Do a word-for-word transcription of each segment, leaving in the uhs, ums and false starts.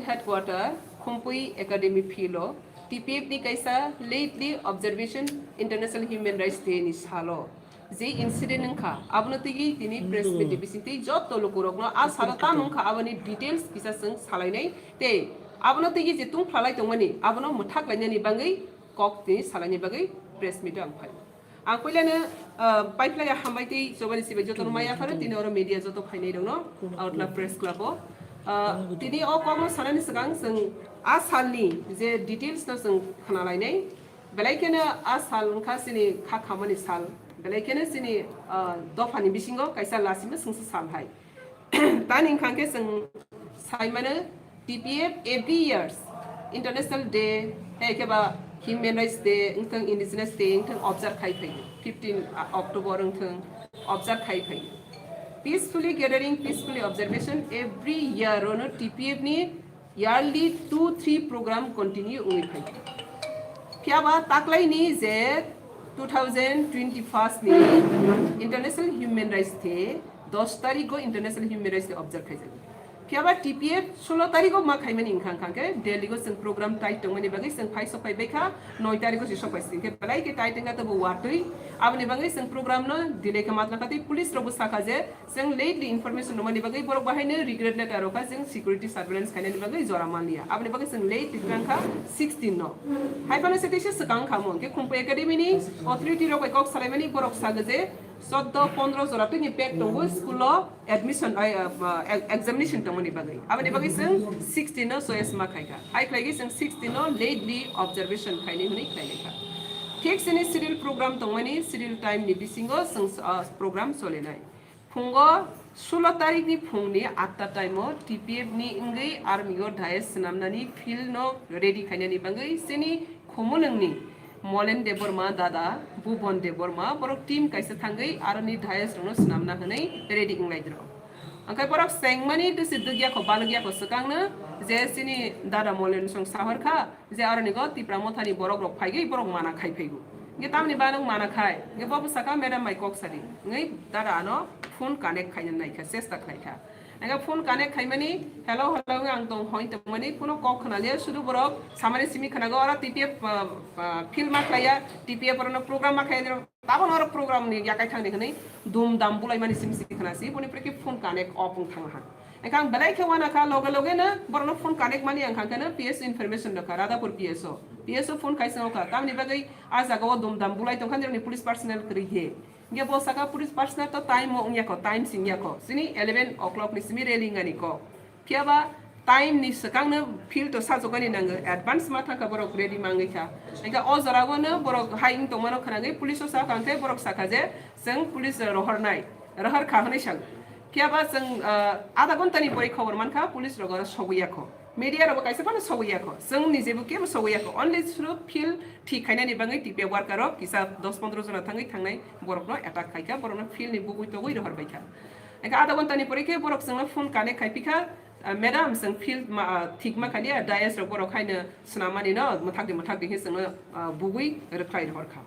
headquarter Khumpui Academy field o T P F ni kaisa lately observation International Human Rights Day ni salo je incident wngkha, abono twi tini press meet ni bisingtwi joto lukurokno a salo tamo wngkha aboni details kisa chwng salainai tei abono twi je tungphalai tongmani abono mwthak lainani bagwi kok tini salaini bagwi press meet o ang phai. Ang puilano, ah, paiphlaiya hambai tei chobani sibai jotono mai yapharo tini oro media joto phainai rokno Outla Press Club o. Ah, tini o kokno sanani swkang chwng a salni je details no chwng khna lainai. Belai kheno a sal wngkha chini kha khamani sal. Belai kheno chini, ah, dophani bisingo kaisa lasima swngsa sal hai. Tani wngkha khe chwng sai mano T P F every years International Day, hai khe ba Human Rights Day wngthang, Indigenous Day wngthang observe khai phaio, fifteen October wngthang observe khai phaio. Peacefully gathering, peacefully observation every year ono T P F ni yearly two three program continue wngwi phaio. Phiyaba taklaini je two thousand twenty-first ni International Human Rights Day, dos tarikgo International Human Rights Day observe khaijago. Phiyaba T P F solo tarikgo ma khaimani wngkha, wngkha khe Delhi go chwng program tight tongmani bagwi chwng phai sok phai baikha, noi tarikgo se sok phai sing khe belai khe tight wngkha tei bo watwi. Aboni bagwi chwng program no delay khe matla kha tei police rokbo sakha je chwng lately information rwmani bagwi borok bahaino regret letter rokha, chwng security surveillance khainani bagwi jora manliya. Aboni bagwi chwng late twkang kha sixteen no. Hai phano se teisa swkang kha mo, hwnkhe Khumpui Academy ni authority rok bai kok salaimani borok sago je choddo pondro jora twini pack tongo school o admission, ai, ah, ah, examination tongmani bagwi. Aboni bagwi chwng sixteen no choice ma khaikha. Hai khlaigwi chwng sixteen no lately observation khainai hwnwi khlailaikha. Thik chini schedule program tongmani schedule time ni bisingo chwng, ah, program solinai. Phungo sulo tarikni phungni atta time o T P F ni wngwi army o dais swnamnani field no ready khainani bagwi chini Khumulwngni Molen Debbarma dada Bhubon Debbarma borok team kaisa thangwi aroni dais rokno swnamna hwnwi ready wnglaidro. Angkhe borok chengmani twisi dwgyakho balwgyakho swkangno je chini dada Molen song sahorkha, je aroni go Tipra Mothani borok rok phaigwi borok mana khai phaigo. Nge tamni ba nwng mana khai? Nge bo bwsaka madam bai kok sadi. Nge dada ano phone connect khaina naikha, chesta khlaikha. Nge phone connect khaimani, "Hello, hello," ang tong hoi tongmani, kuno kok khna liya, sudu borok samani simi khnago, oro T P F, ah, ah, field ma khlaiya, T P F oro program ma khlaiya, tabon oro program ni yakai thangni hwnwi dum dam bulaimani simi simi khna si, boni pore khe phone connect off wng thang ha. Engkha ang belai khe uanakha, loge loge no borokno phone connect mani ang kha khe no P S O information rwkha, Radhapur P S O. P S O phone khai swngo kha, tamni bagwi a jaga o dum dam bulai tongkha, nirokni police personnel kwrwi he. Hingke bo saka police personnel to time o wngya kho, time singya kho. Chini eleven o'clock ni simi rally wngani kok. Phiya ba time ni swkang no field o sajokani nango, advance ma thangkha borok ready mangwi kha. Engkha o jora o no borok hai wng tongmano khwnagwi police o sakha, hingke borok sakha je chwng police rohornai, rohor kha hwnwi sago. Phiya ba chwng, ah, adha ghonta ni pore khobor mankha, police rok oro sogwi ya kho. Media rok bo kaisa phano sogwi ya kho. Chwng ni jebu kebo sogwi ya kho. Only suru field thik khainani bagwi T P F worker rok kisa dos pondro jona thangwi thangnai borok no attack khai kha, borok no field ni bugwi togwi rohor bai kha. Engkha adha ghonta ni pore khe borok chwng no phone connect khai pi kha, ah, "Madam, chwng field ma, ah, thik ma khaliya, dais rok borok haino swnam mani no, mwthak di, mwthak di," hinwi chwng no, ah, bugwi rwkhlai rohor kha.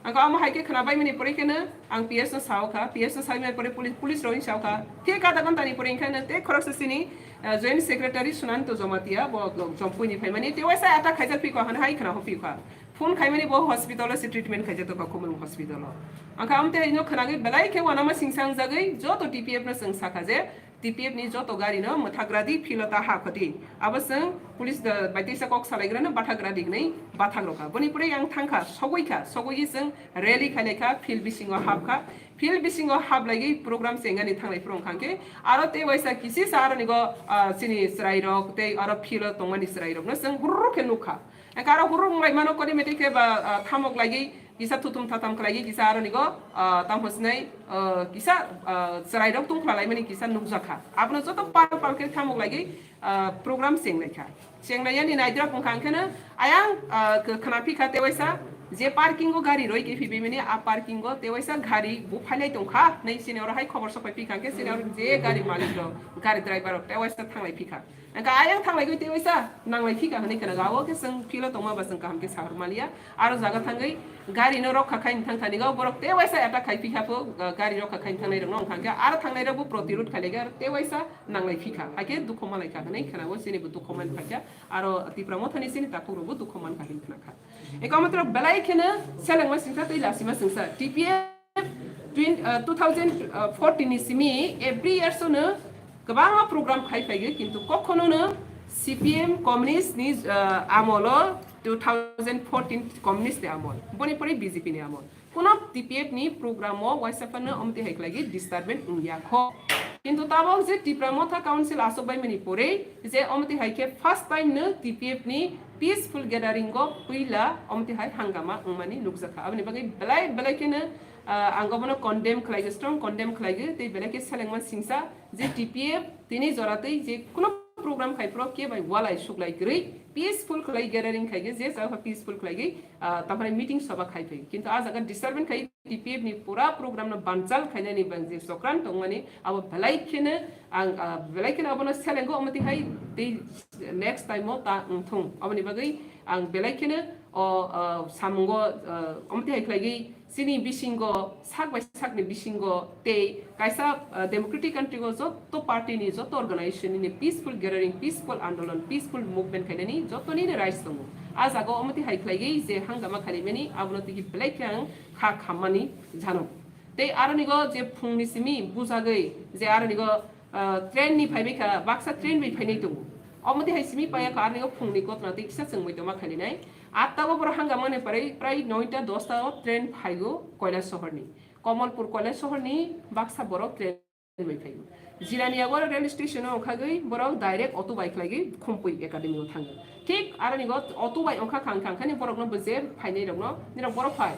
Ang omo hai khe khwna bai mani pore khe no ang P S no sao kha, P S no sai mani pore poli-, police rok sao kha. Thik adha ghonta ni pore wngkha no tei khoroksa chini, ah, joint secretary Sunanto Jamatia bo Jompui ni phaimani tei waisa attack khaijak phi kha hwnwi hai khwna hophi kha. Phone khaimani bo hospital o se treatment khaijak tongkha Khumulwng hospital o. Ang kha amtwi no khwnagwi belai khe uanama singsa wngjagwi joto T P F no chwng sakha je T P F ni joto gari no mwthak radi, field o ta ha khoti. Abo chwng police da-, bai teisa kok salaigra no bathak radi hwnwi bathak rokha. Boni pore ang thangkha, sogwi kha, sogwi chwng rally khailai kha, field bisingo hap kha. Field bisingo hap laiwi program chengani thanglai phuru wngkha khe, aro tei waisa kisisa aroni go, ah, chini chwrai rok tei aro field o tongmani chwrai rok no chwng hurruk khe nukha. Engkha aro hurruk wng lai mano kori mete khe ba, ah, thamok laiwi kisa thuthum thatham khlaiwi kisa aroni go, ah, tamo sinai, ah, kisa, ah, chwrai rok tungkhla laimani kisa nukjakha. Abono joto pal pal khe thamok laiwi, ah, program cheng laikha. Cheng laiyani naidrop wngkha hwnkhe no ayang, ah, kh-, khna phi kha tewaisa je parking o gari roi khe phi bimini a parking o tewaisa gari bo phailai tongkha. Nei sini oro hai khobor sok pai phi kha hwnkhe sini oro je gari malik rok, gari driver rok tewaisa thanglai phi kha. Hwnkhe ayang thanglaigwi tei waisa nanglai phika hwnwi khwnago. Abo khe chwng philo tongma ba chwng kaham khe sahor maliya. Aro jaga thangwi gari no rokha khai thang thani go borok tei waisa attack khai phikha pho, uh, gari rokha khai thangnai rok no wngkha khe aro thangnai rok bo protirod khai laikha aro tei waisa nanglai phikha. Hakhe dukho malaikha hwnwi khwnago, chini bo dukho man phaikha. Aro Tipra Mothani chini takhuk rok bo dukho mankha hwnwi khwnakha. Ekamatrok belai kheno selengma singsa tei lasima singsa. T P F twin-, uh, two thousand fourteen ni simi every year sono kwbangma program khai phaigo, kintu kokhono no C P M communist ni, uh, amolo two thousand fourteen communist ni amol. Boni pore B J P ni amol. Kuno T P F ni program o waisa phano omti hai khlai disturbance wngya kho. Kintu tabok je Tipra Motha Council asok bai mani pore je omti hai khe first time no T P F ni peaceful gathering o puila omti hai hangama wngmani nukjakha. Aboni bagwi belai belai kheno, ah, ang obono condemn khlai, strong condemn khlai, tei belai khe selengma singsa je T P F tini jora tei je kuno program khai pro ke bai walai suklai kwrwi peaceful khlai gathering khai je jaga peaceful khlai, ah, tamphai meeting sabha khai phai. Kintu ah jaga disturbance khai T P F ni pura program no banchal khainani bang je sokran tongmani abo belai kheno ang, ah, belai kheno abono selengo omti hai tei next time o ta wngthung. Aboni bagwi ang belai kheno o, ah, samungo, ah, omti hai khlai gwi chini bisingo sak bai sakni bisingo tei kaisa, ah, democratic country o joto party ni, joto organization ni peaceful gathering, peaceful andolon, peaceful movement khainani jotoni ni rights tongo. Ah jaga o omti hai khlai gwi je hangama khalimani abono tiki belai khe ang kha khammani jano. Tei aroni go je phungni simi bujagwi je aroni go, ah, train ni phaibai kha, baksa train bai phainai tongo. Omti hai simi paya kha aroni go phungni kotna tei kisa chwngmui tongma khalinai. Atta go borok hangama ni prai, prai noita dosta o train phaigo Koilashahar ni. Kamalpur Koilashahar ni baksa borok train bai phaigo. Jirania go rail station o khagwi borok direct auto bai khlai gwi Khumpui Academy o thango. Thik aroni go auto bai ongkha khang khang khani borok no bo je phainai rok no nirok borok phai.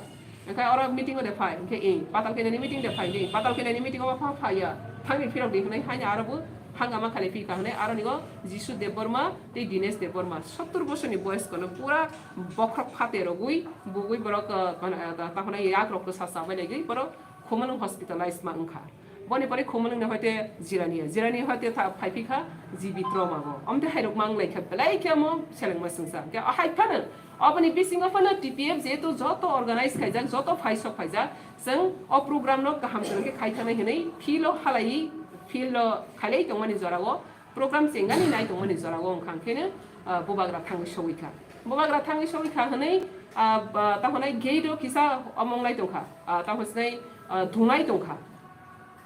Onkha oro meeting o de phai, onkhe ing patal khe nani meeting de phai, ing patal khe nani meeting o pha phai ya. Thangni phirok di hwnwi haino aro bo hangama khalai phi kha hwnwi aroni go Jisu Debbarma tei Dinesh Debbarma sottur bosor ni boyos kono pura bokhorok phate rogwi bugwi borok, ah, mane, ah, ta hwnai yak rok sa sa bai lai gwi borok Khumulwng hospitalize ma wngkha. Boni pore Khumulwng ni hoite Jirania, Jirania hoite tha-, phai phi kha G B Troma go. Omte hai rok mang lai kha, belai khe omo selengma singsa. Khe o hai phano, oboni bisingo phano T P F jehetu joto organize khaijak, joto phai sok phaijak, chwng o program no kaham kwrwng khe khai thangnai hwnwi field o halai, field o khailai tongmani jora o, program chengani nai tongmani jora o wngkha, hwnkhe no, ah, bubagra thangwi sogwi kha. Bubagra thangwi sogwi kha hwnwi, ah, ba, tamo hwnwi gate o kisa omong lai tongkha, ah, tamo hwnwi, ah, thunglai tongkha.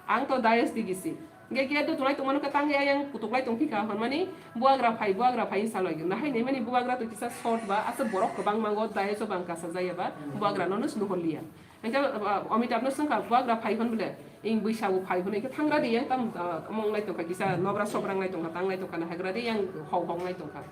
Ang to dais di gisi. Hwnkhe gate o thunglai tongmano khe tangwi ayang kutuklai tongphi kha, hwnmani bubagra phai, bubagra phai hinwi salai. Nahai naimani bubagra to kisa short ba, aswk borok kwbangma o dais o bang kasajak ya ba, bubagra no no nuhorliya. Hingke, uh, Amitabh no swngkha, "Bubagra phai hwn bole, ing bwisa bo phai hwn, hingke thangra di, yang tam, uh, mong lai tongkha, kisa nobra sobra nglai tongkha, tang lai tongkha, na hagra di, yang hok hok nglai tongkha."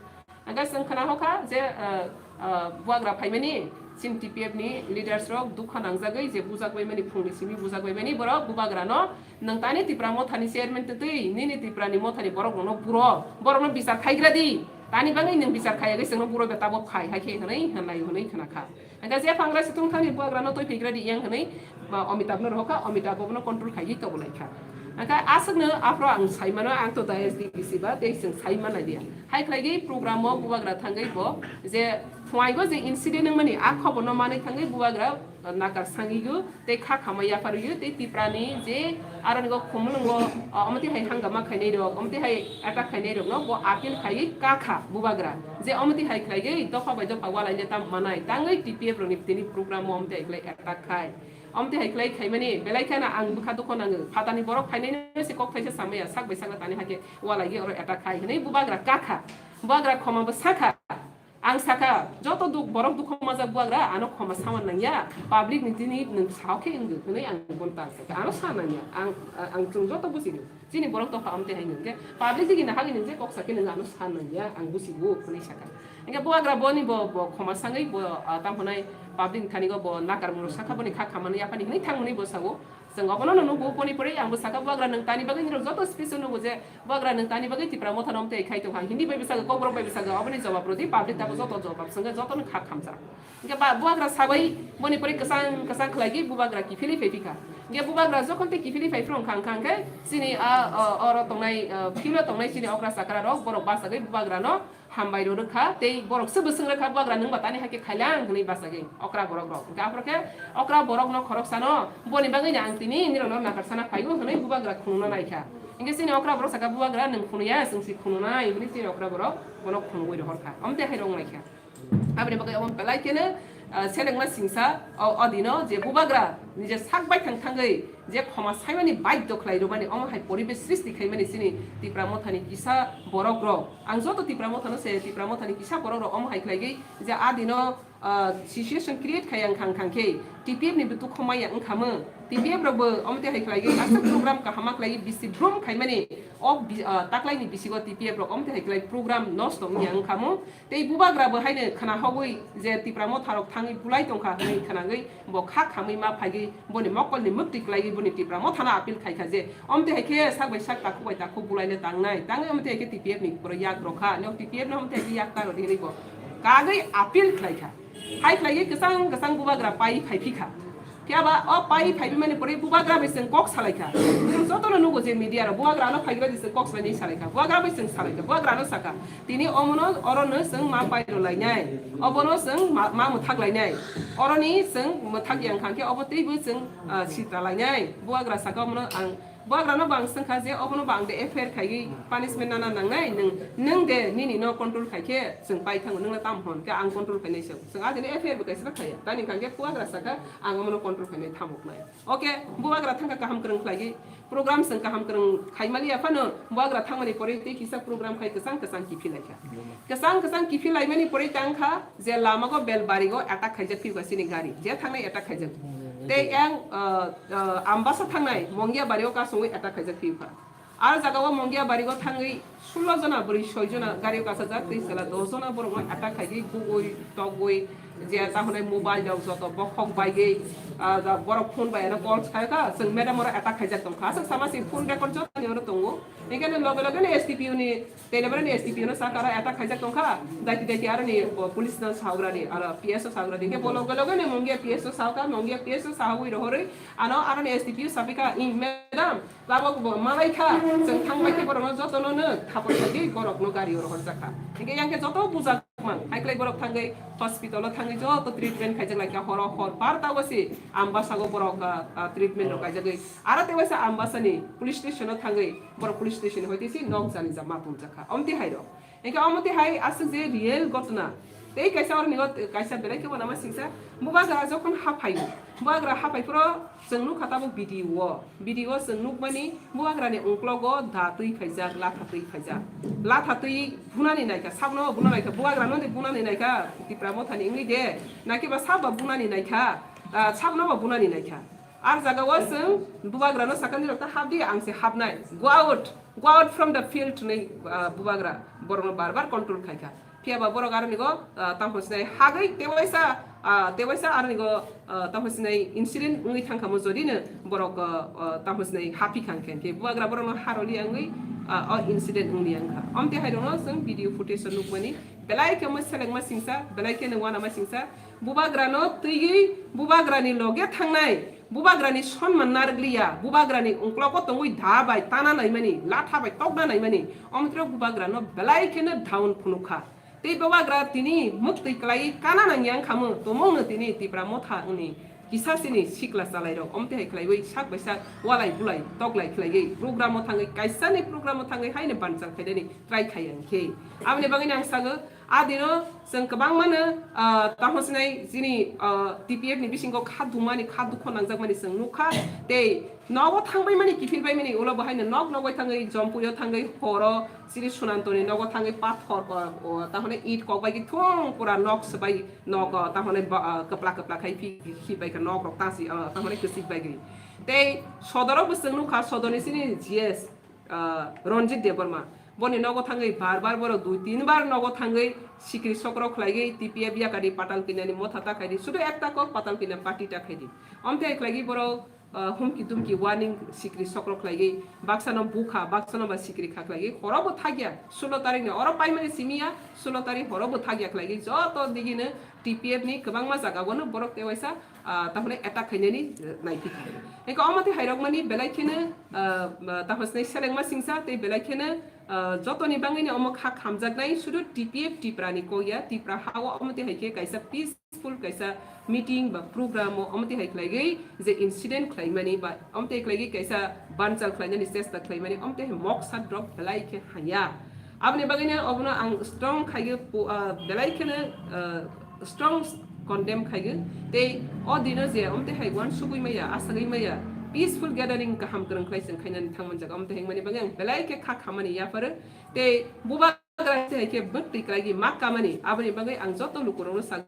Hingke swng khna hokha je, uh, uh, bubagra phaimani, chini T P F ni leaders rok dukha nangjagwi je bujak bai mani, phungni simi bujak bai mani, borok bubagra no, "Nwng tani Tipra Motha ni chairman twtwi, nini Tipra ni Motha ni borok rok no buro, borok no bichar khaigra di, tani bagwi nwng bichar khaiya gwi chwng no buro beta bo phai," hai khe hwnwi, hwnlai hwnwi khna kha. Hingke je phangra situng thani bubagra no twi phigra di yang hwnwi, ba, Amitabh no rohorkha, Amitabh bono control khai tonglaikha. Hingke aswkno aphro ang saimano, ang to dais di bisi ba, tei chwng saimana dia. Hai khlai di program o bubagra thangwi bo, je phuaigo je incident wngmani, a khobor no manwi thangwi bubagra, uh, nakar sangigo, tei kha khama yapharwi, tei Tipra ni je Aro ni go Khumulwngo, o, omo twi hai hangama khainai rok, omo twi hai attack khainai rok no bo appeal khaiwi kakha bubagra. Je omo twi hai khlaiwi dopha bai dopha walai le tam manai, tangwi T P F rok ni tini program o omo twi hai khlai attack khai. Omo twi hai khlai khaimani belai kheno ang bwkha dukho nango. Phatani borok phainai no se kok thaisa samaya sak bai sak tani hakhe walai oro attack khai hinwi bubagra kakha. Bubagra khoma bo sakha. Ang sakha, joto duk-, borok dukhu majak buagra, ano khoma sama nangya, public ni tini nwng sao khe wngwi hwnwi ang bono ta sakha. Ano sa nangya, ang, ang chwng joto busigo. Chini borok tokha amte hai nwng khe, public digi nahagwi nwng je kok sakhe nwng ano sa nangya, ang busigo hwnwi sakha. Hingke buagra boni bo, bo khoma sangwi bo, ah, tamo hwnai public ni thani go bo nakar mung sakha, boni kha khamani yaphani hwnwi thangmani bo sao. Chwng obono no nugo, boni pore ang bo sakha buagra nwng tani bagwi nirok joto speech o nugo je, buagra nwng tani bagwi Tipra Motha no amtwi khai tongkha, Hindi bai bwsakgo, Kokborok bai bwsakgo, oboni jawab rwdi, public tabo joto jawab swngkhe jotono kha khamjak. Hingke ba, buagra sabai boni pore kwchang kwchang khlaigwi bubagra kiphilwi phaiphikha. Hingke bubagra jokhon tei kiphilwi phai phuru wngkha, wngkha hingke chini a, o, oro tongnai, o, field o tongnai chini okra chakra rok borok bachagwi bubagra no hambai rw rwkha, tei borok se bwswng rwkha, "Bubagra, nwng ba tani hakhe khailang?" hwnwi bachagwi okra borok rok. Hingke aphuru khe okra borok no khoroksa no, "Boni bagwi no ang tini nirok no nakarsana phaigo," hwnwi bubagra khununa naikha. Hingke chini okra borok saka, "Bubagra, nwng khunuya, chwng si khununai," hwnwi chini okra borok bono khunugwi rohorkha. Omo tei hai rok wnglaikha. Aboni bagwi omo belai kheno, ah, selengma singsa o, o dino je bubagra nije sak baithang thangwi je khoma saimani baidhyo khlai rwmani, omo hai poribesh srishti khaimani chini Tipra Mothani kisa borok rok. Ang joto Tipra Mothano se, Tipra Mothani kisa borok rok omo hai khlaigwi je a dino, ah, situation create khai ang khang khang khe T P F ni butuk khomai ang khamu. T P F rok bo omo tei hai khlaigwi aswk program kahama khlaiwi bisi brum khaimani o bi-, ah, taklaini bisingo T P F rok omo tei hai khlai program nosto wngya ang khamu. Tei bubagra bo haino khna hogwi je Tipra Motha rok thangwi bulai tongkha hwnwi khnagwi bo kha khamwi ma phaigwi boni mokolni mwktwi kwlaiwi boni Tipra Mothano appeal khaikha je, "Omtwi hai khe sak bai sak, takhuk bai takhuk bulai le tangnai, tangwi omtwi hai khe T P F ni pura yak rokha, nok T P F no omtwi hai khe yak ta rodi," hwnwi bo kagwi appeal khlaikha. Hai khlaiwi kwchang kwchang bubagra pai phaiphikha. Phiya ba o pai phaibi mani pore bubagra bai chwng kok salaikha. Chwng jotono nugo je media rok bubagra no phaigra di chwng kok salai ni salaikha. Bubagra bai chwng salaikha. Bubagra no saka. Tini omono oro no chwng ma pai rw lainai. Obono chwng ma, ma mwthak lainai. Oroni chwng mwthak yang kha khe obo teibo chwng, ah, sitra lainai. Bubagra saka omono ang, bubagra no bo ang swngkha je obono bo ang de F I R khaiwi punishment nana nangnai. Nwng, nwng de nini no control khai khe chwng pai thango, nwng no tam hwn khe ang control khainai se. Chwng a dini F I R bo kaisa khaiya. Tani kha khe bubagra saka ang omono control khainai thamuknai. Okay, bubagra thangkha kaham kwrwng khlaiwi. Program chwng kaham kwrwng khaimaliya phano bubagra thangmani pore tei kisa program khai kwchang kwchang kiphilai kha. Kwchang kwchang kiphilai mani pore tang kha je lamago Belbarigo attack khaijak phiyokha chini gari. Je thangnai attack khaijak. Tei yang, uh, uh, Ambasa thangnai Mongia Bario kasungwi attack khaijak phiyokha. Aro jagao Mongia Barigo thangwi sulo jona bwrwi soi jona gari kasajak tei chwla dos jona borokno attack khaigwi bugwi togwi je ta hwnwi mobile rok joto bokhok baigwi, ah, da borok phone bai ano call khaikha, chwng madam oro attack khaijak tongkha. Aswk sama si phone record jotoni oro tongo. Hinkhe loge loge no S D P O ni, Telebrani S D P O no saka aro attack khaijak tongkha. Daiti daiti aroni, o, police no sahugrani, aro P S o sahugrani. Hinkhe bo loge loge no Mongia P S o sahukha, Mongia P S o sahugwi rohorwi ano aroni S D P O sapikha, "Ing madam, tabok bo malai kha, chwng thang bai khe borokno jotono no thapor khaigwi borokno gari o rohorjak kha." Hinkhe yang khe joto bujak man, haiklai borok thangwi hospital o thangwi joto treatment khaijak lai kha, horo hor barta o se Ambasa go borok, ah, ah, treatment rok kaijagwi. Aro tei waisa Ambasa ni police station o thangwi borok police station hoi tei se nok jani jama tongjak kha. Omtwi hai rok. Hinkhe omo twi hai aswk je real gotna. Tei kaisa oro nigo kaisa belai khe bo nama singsa bubagra jokhon haphai. Bubagra haphai phoro chwng nukha tabuk video o. Video o chwng nukmani bubagrani ungklogo da twi phaijak, latha twi phaijak. Latha twi bunani naikha, sakno buna naikha, bubagrano de bunani naikha, Tipra Mothani wngwi de. Nakiba sabo bunani naikha, ah, sakno bo bunani naikha. Ar jaga o chwng bubagrano sakani rok ta hapdi, ang se hapnai. Go out. Go out from the field hwnwi, ah, bubagra borokno bar bar control khaikha. Phiya ba borok aroni go, ah, tamo sinai hagwi tewaisa, ah, tewaisa aroni go, ah, tamo sinai incident wngwi thangkha mo jodi no borok, ah, ah, tamo sinai haphi kha hinkhe bubagra borokno haroli wngwi, ah, o incident wngli wngkha. Omtwi hai rokno chwng video footage o nukmani belai khe mo selengma singsa, belai khe no wanama singsa. Bubagrano twiwi bubagrani loge thangnai, bubagrani sonman narwkliya, bubagrani ungklogo tongwi da bai tana naimani, latha bai tokna naimani, omtwrok bubagrano belai kheno down phunukha. Tei bubagra tini muktwi kwlaiwi kana nangya wngkhamu, tumungno tini Tipra Motha wngni kisa sini sikla chalairok omtwi hai khlaiwi sak bai sak walai bulai toklai khlaiwi programo thangwi, kaisani programo thangwi haino banchal khaidani try khaiya hinkhe. Aboni bagwino ang sago, a dino chwng kwbangmano, ah, tamo sinai chini, ah, T P F ni bisingo kha dumani, kha dukho nangjakmani chwng nukha. Tei nogo thangbaimani, kiphilbaimani, ulo bo haino nok nogoi thangwi, Jompuio thangwi, horo chini Sunantoni nogo thangwi, pathor, o, o, tahone it kokbai thung pura nok swbai, nok, o, tahone ba, ah, kwpla kwpla khai phi, khibai kha nok rok tasi, ah, tahone kwchik bai gwi. Tei sodoro bo chwng nukha, sodorni chini G S, ah, Ranjit Debbarma. Boni nogo thangwi bar bar borok dui tin bar nogo thangwi sikri sokro khlaigwi T P F yakari Patal Kanya ni motha ta khaidi. Sudu ekta kok Patal Kanya party ta khaidi. Omtwi khlaigwi borok, ah, humki dumki warning sikri sokro khlaigwi baksano bukha, baksano ba sikri kha khlaigwi horo bo thakya. Sulo tarik ni oro paimani simiya, sulo tarik horo bo thakya khlaigwi joto digino T P F ni kwbangma jaga bono borok tewaisa ah, tamhwnai attack khainani, eh, naipikha. Eko omo tei hairokmani belai kheno, ah, ah, tamhwnai selengma singsa tei belai kheno, ah, jotoni bangwino omo kha khamjaknai sudu T P F Tipra ni kok ya, Tipra ha o omo tei hai khe kaisa peaceful kaisa meeting ba program o omo tei hai khlaigwi je incident khlaimani ba omo tei khlaigwi kaisa banchal khlainani chesta khlaimani omo tei hai moksa drok belai khe haya. Aboni bagwino obono ang strong khaigwi pu-, ah, belai kheno, ah, strong condemn khaigwi. Tei o dino je omo tei hai uansugwi maya, asagwi maya, peaceful gathering kaham kwrwng khlai chwng khainani thangmanjak omo tei hai wngmani bagwi ang belai khe kha khamani yapharo. Tei bubagra tei hai khe bwtwi khlaigwi ma kamani aboni bagwi ang joto lukurokno sa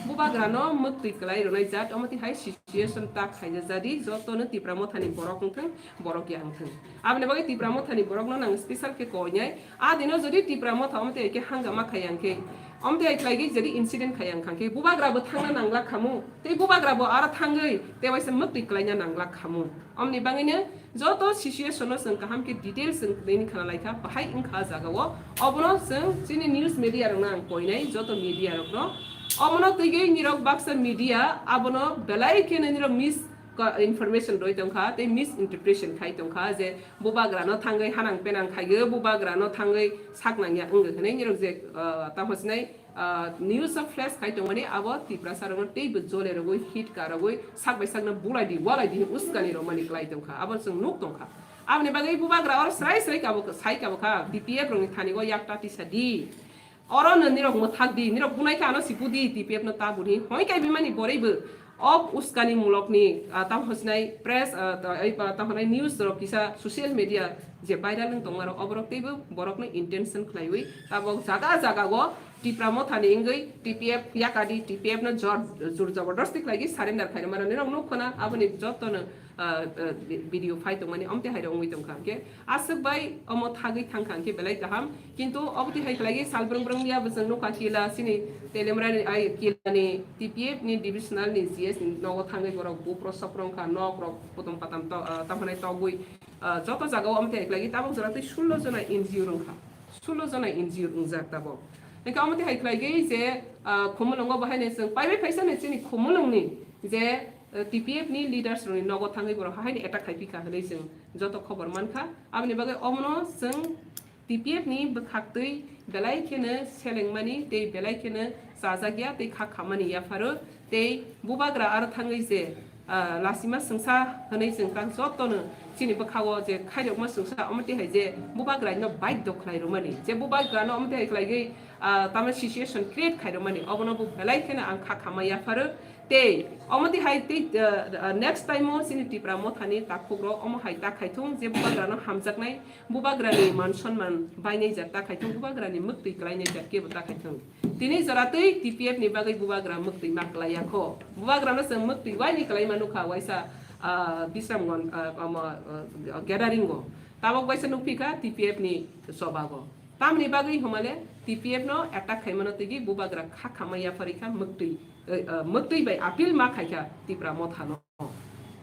Bubagrano mwktwi kwlai rwnai jat, omo twi hai situation ta khaina jadi, jotono Tipra Mothani borok wngthwng, borok ya wngthwng. Aboni bagwi Tipra Mothani borokno nang special khe koinai. A dino jodi Tipra Motha omo twi hai khe hangama khayang khe, omo twi hai khlaigwi jodi incident khayang khang khe, bubagra bo thangna nangla khamu, tei bubagra bo aro thangwi tei waisa mwktwi kwlaina nangla khamu. Omni bagwino joto situation no chwng kaham khe details chwng tini khna lai kha, bahai wngkha jagao. Obono chwng chini news media rokno ang koinai, joto media rokno. Obono twigwi nirok baksa media abono belai kheno nirok mis-, ka-, information roi tongkha tei misinterpretation khai tongkha je bubagra no thangwi hanang penang khaigo, bubagra no thangwi sak nangya wngwi hwnwi nirok je, ah, tamo sinai, ah, news o flash khai tongmani abo Tiprasa rokno teibo jole rogwi, hit ka rogwi, sak bai sakno bulai di, walai di, uskani rok mani klai tongkha. Abo chwng nuk tongkha. Aboni bagwi bubagra oro srai srai kabo, sai kabo kha, T P F rokni thani o yakta tisa di. Oro no nirok mwthak di, nirok bunai kha ano sipu di, T P F no ta buni. Hoi kai bimani borei bo. Ob uskani mulokni, ah, tam hosnai press, ah, ta-, ei pa-, tam hosnai news rok kisa social media je viral wng tongma rok, oborok teibo borokno intention khlaiwi tabok jaga jaga o Tipra Mothani wngwi T P F yakadi, T P F no jor, jor jabardasti khlaigwi surrender khairokma rok nirok nuk khna aboni jotono, ah, ah, vi-, video phai tongmani omte hairok wngwi tongkha. Hwnkhe aswk bai omo thagwi thangkha hwnkhe belai kaham. Kintu obo twi hai khlai sal brwng brwng ya bwswng nukha kila chini Telemra ni ai kila ni T P F ni divisional ni G S ni nogo thangwi borok buprok soprok wngkha, nok rok kutung patam to-, ah, tamhanai togwi, ah, joto jaga o omo twi hai khlai tabok jora twi sullo jona N G O wngkha, sullo jona N G O wngjak tabok. Hwnkhe omo twi hai khlai je, ah, Khumulwngo bo haino chwng paibai phaisa ni chini Khumulwng ni je, ah, T P F ni leaders rok ni nogo thangwi borok haino attack khai phi kha hwnwi chwng joto khobor mankha. Aboni bagwi omono chwng T P F ni bwkhaktwi belai kheno selengmani tei belai kheno chajakya tei kha khammani yapharo tei bubagra aro thangwi je, ah, lasima swngsa hwnwi chwng tang jotono chini bwkha-o je khairokma swngsa omo twi hai je bubagra no baidhyo khlai rwmani, je bubagra no omo twi hai khlaigwi, ah, tamo situation create khai rwmani, obono bo belai kheno ang kha khamma yapharo. Tei omo twi hai tei, ah, ah, next time o chini Tipra Mothani takhukrok omo hai ta khaithung je bubagrano hamjaknai, bubagrani man sonman bainai jat ta khaithung, bubagrani mwktwi kwlainai jat kebo ta khaithung. Tini jora twi T P F ni bagwi bubagra mwktwi ma kwlaiya kho. Bubagrano chwng mwktwi waini kwlaima nukha waisa, ah, Bisramganj, ah, omo, ah, gathering o. Tabok waisa nukphi kha T P F ni chobago. Tamni bagwi hwnmale T P F no attack khaimano tigi bubagra kha khamma yapharwi kha mwktwi, eh, eh, mwktwi bai appeal ma khaikha Tipra Mothano.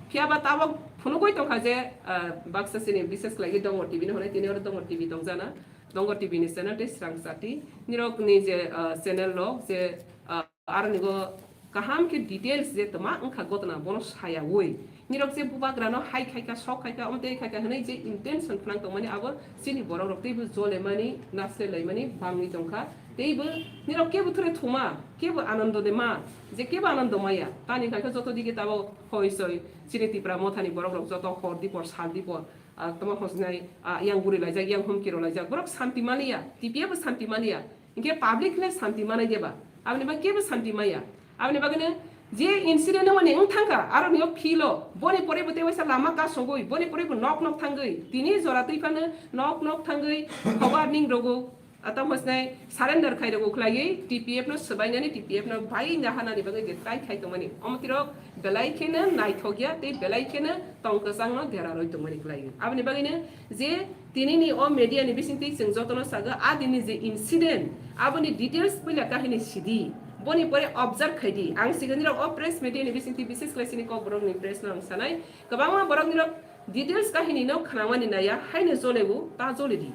Phiya ba tabok phunugwi tongkha je, eh, baksa chini bises khlaigwi Dongor T V no hwnwi tini oro Dongor T V tongjana. Dongor T V ni channel tei Srang Chati nirokni je, eh, channel rok je, eh, Aroni go kaham khe details je tma wngkha gotna bono sayawi. Nirok je bubagrano hai khaikha, sok khaikha, omtei khaikha hwnwi je intention phnang tongmani abo chini borok rok teibo jolemani, nasle laimani bangwi tongkha. Teibo nirok kebo thore thuma, kebo anondo de ma, je kebo anondo maya. Tani khaikha joto dige tabo hoi soi chini Tipra Mothani borok rok joto hor dipor, sal dipor, ah, tamo hosnai, ah, yang buri laijak, yang humki rok laijak. Borok santi maliya, T P F bo santi maliya. Hinkhe public le santi manai deba? Aboni bagwi kebo santi maya. Aboni bagwino je incident wngmani wng thangkha, aro nio philo, boni pore bo tei waisa lama kasugwi, boni pore bo nok nok thangwi, tini jora twi phano nok nok thangwi, khobar ning rogo, atam hosnai surrender khai rogo khlaiwi, T P F no swbainani, T P F no bai nahanani bagwi je tai khai tongmani. Omo tirok belai kheno naithok ya tei belai kheno tong kwchangno dera rwi tongmani khlai. Aboni bagwino je tinini o media ni bisingtwi chwng jotono sago, a dini je incident, aboni details puila kahini sidi, boni pore observe khaidi. Ang siganirok o press media ni bisingtwi, bises khlai chini Kokborok ni press no ang sanai, kwbangma borok nirok details kahini no khnamani naya, haino jolebo ta joledi.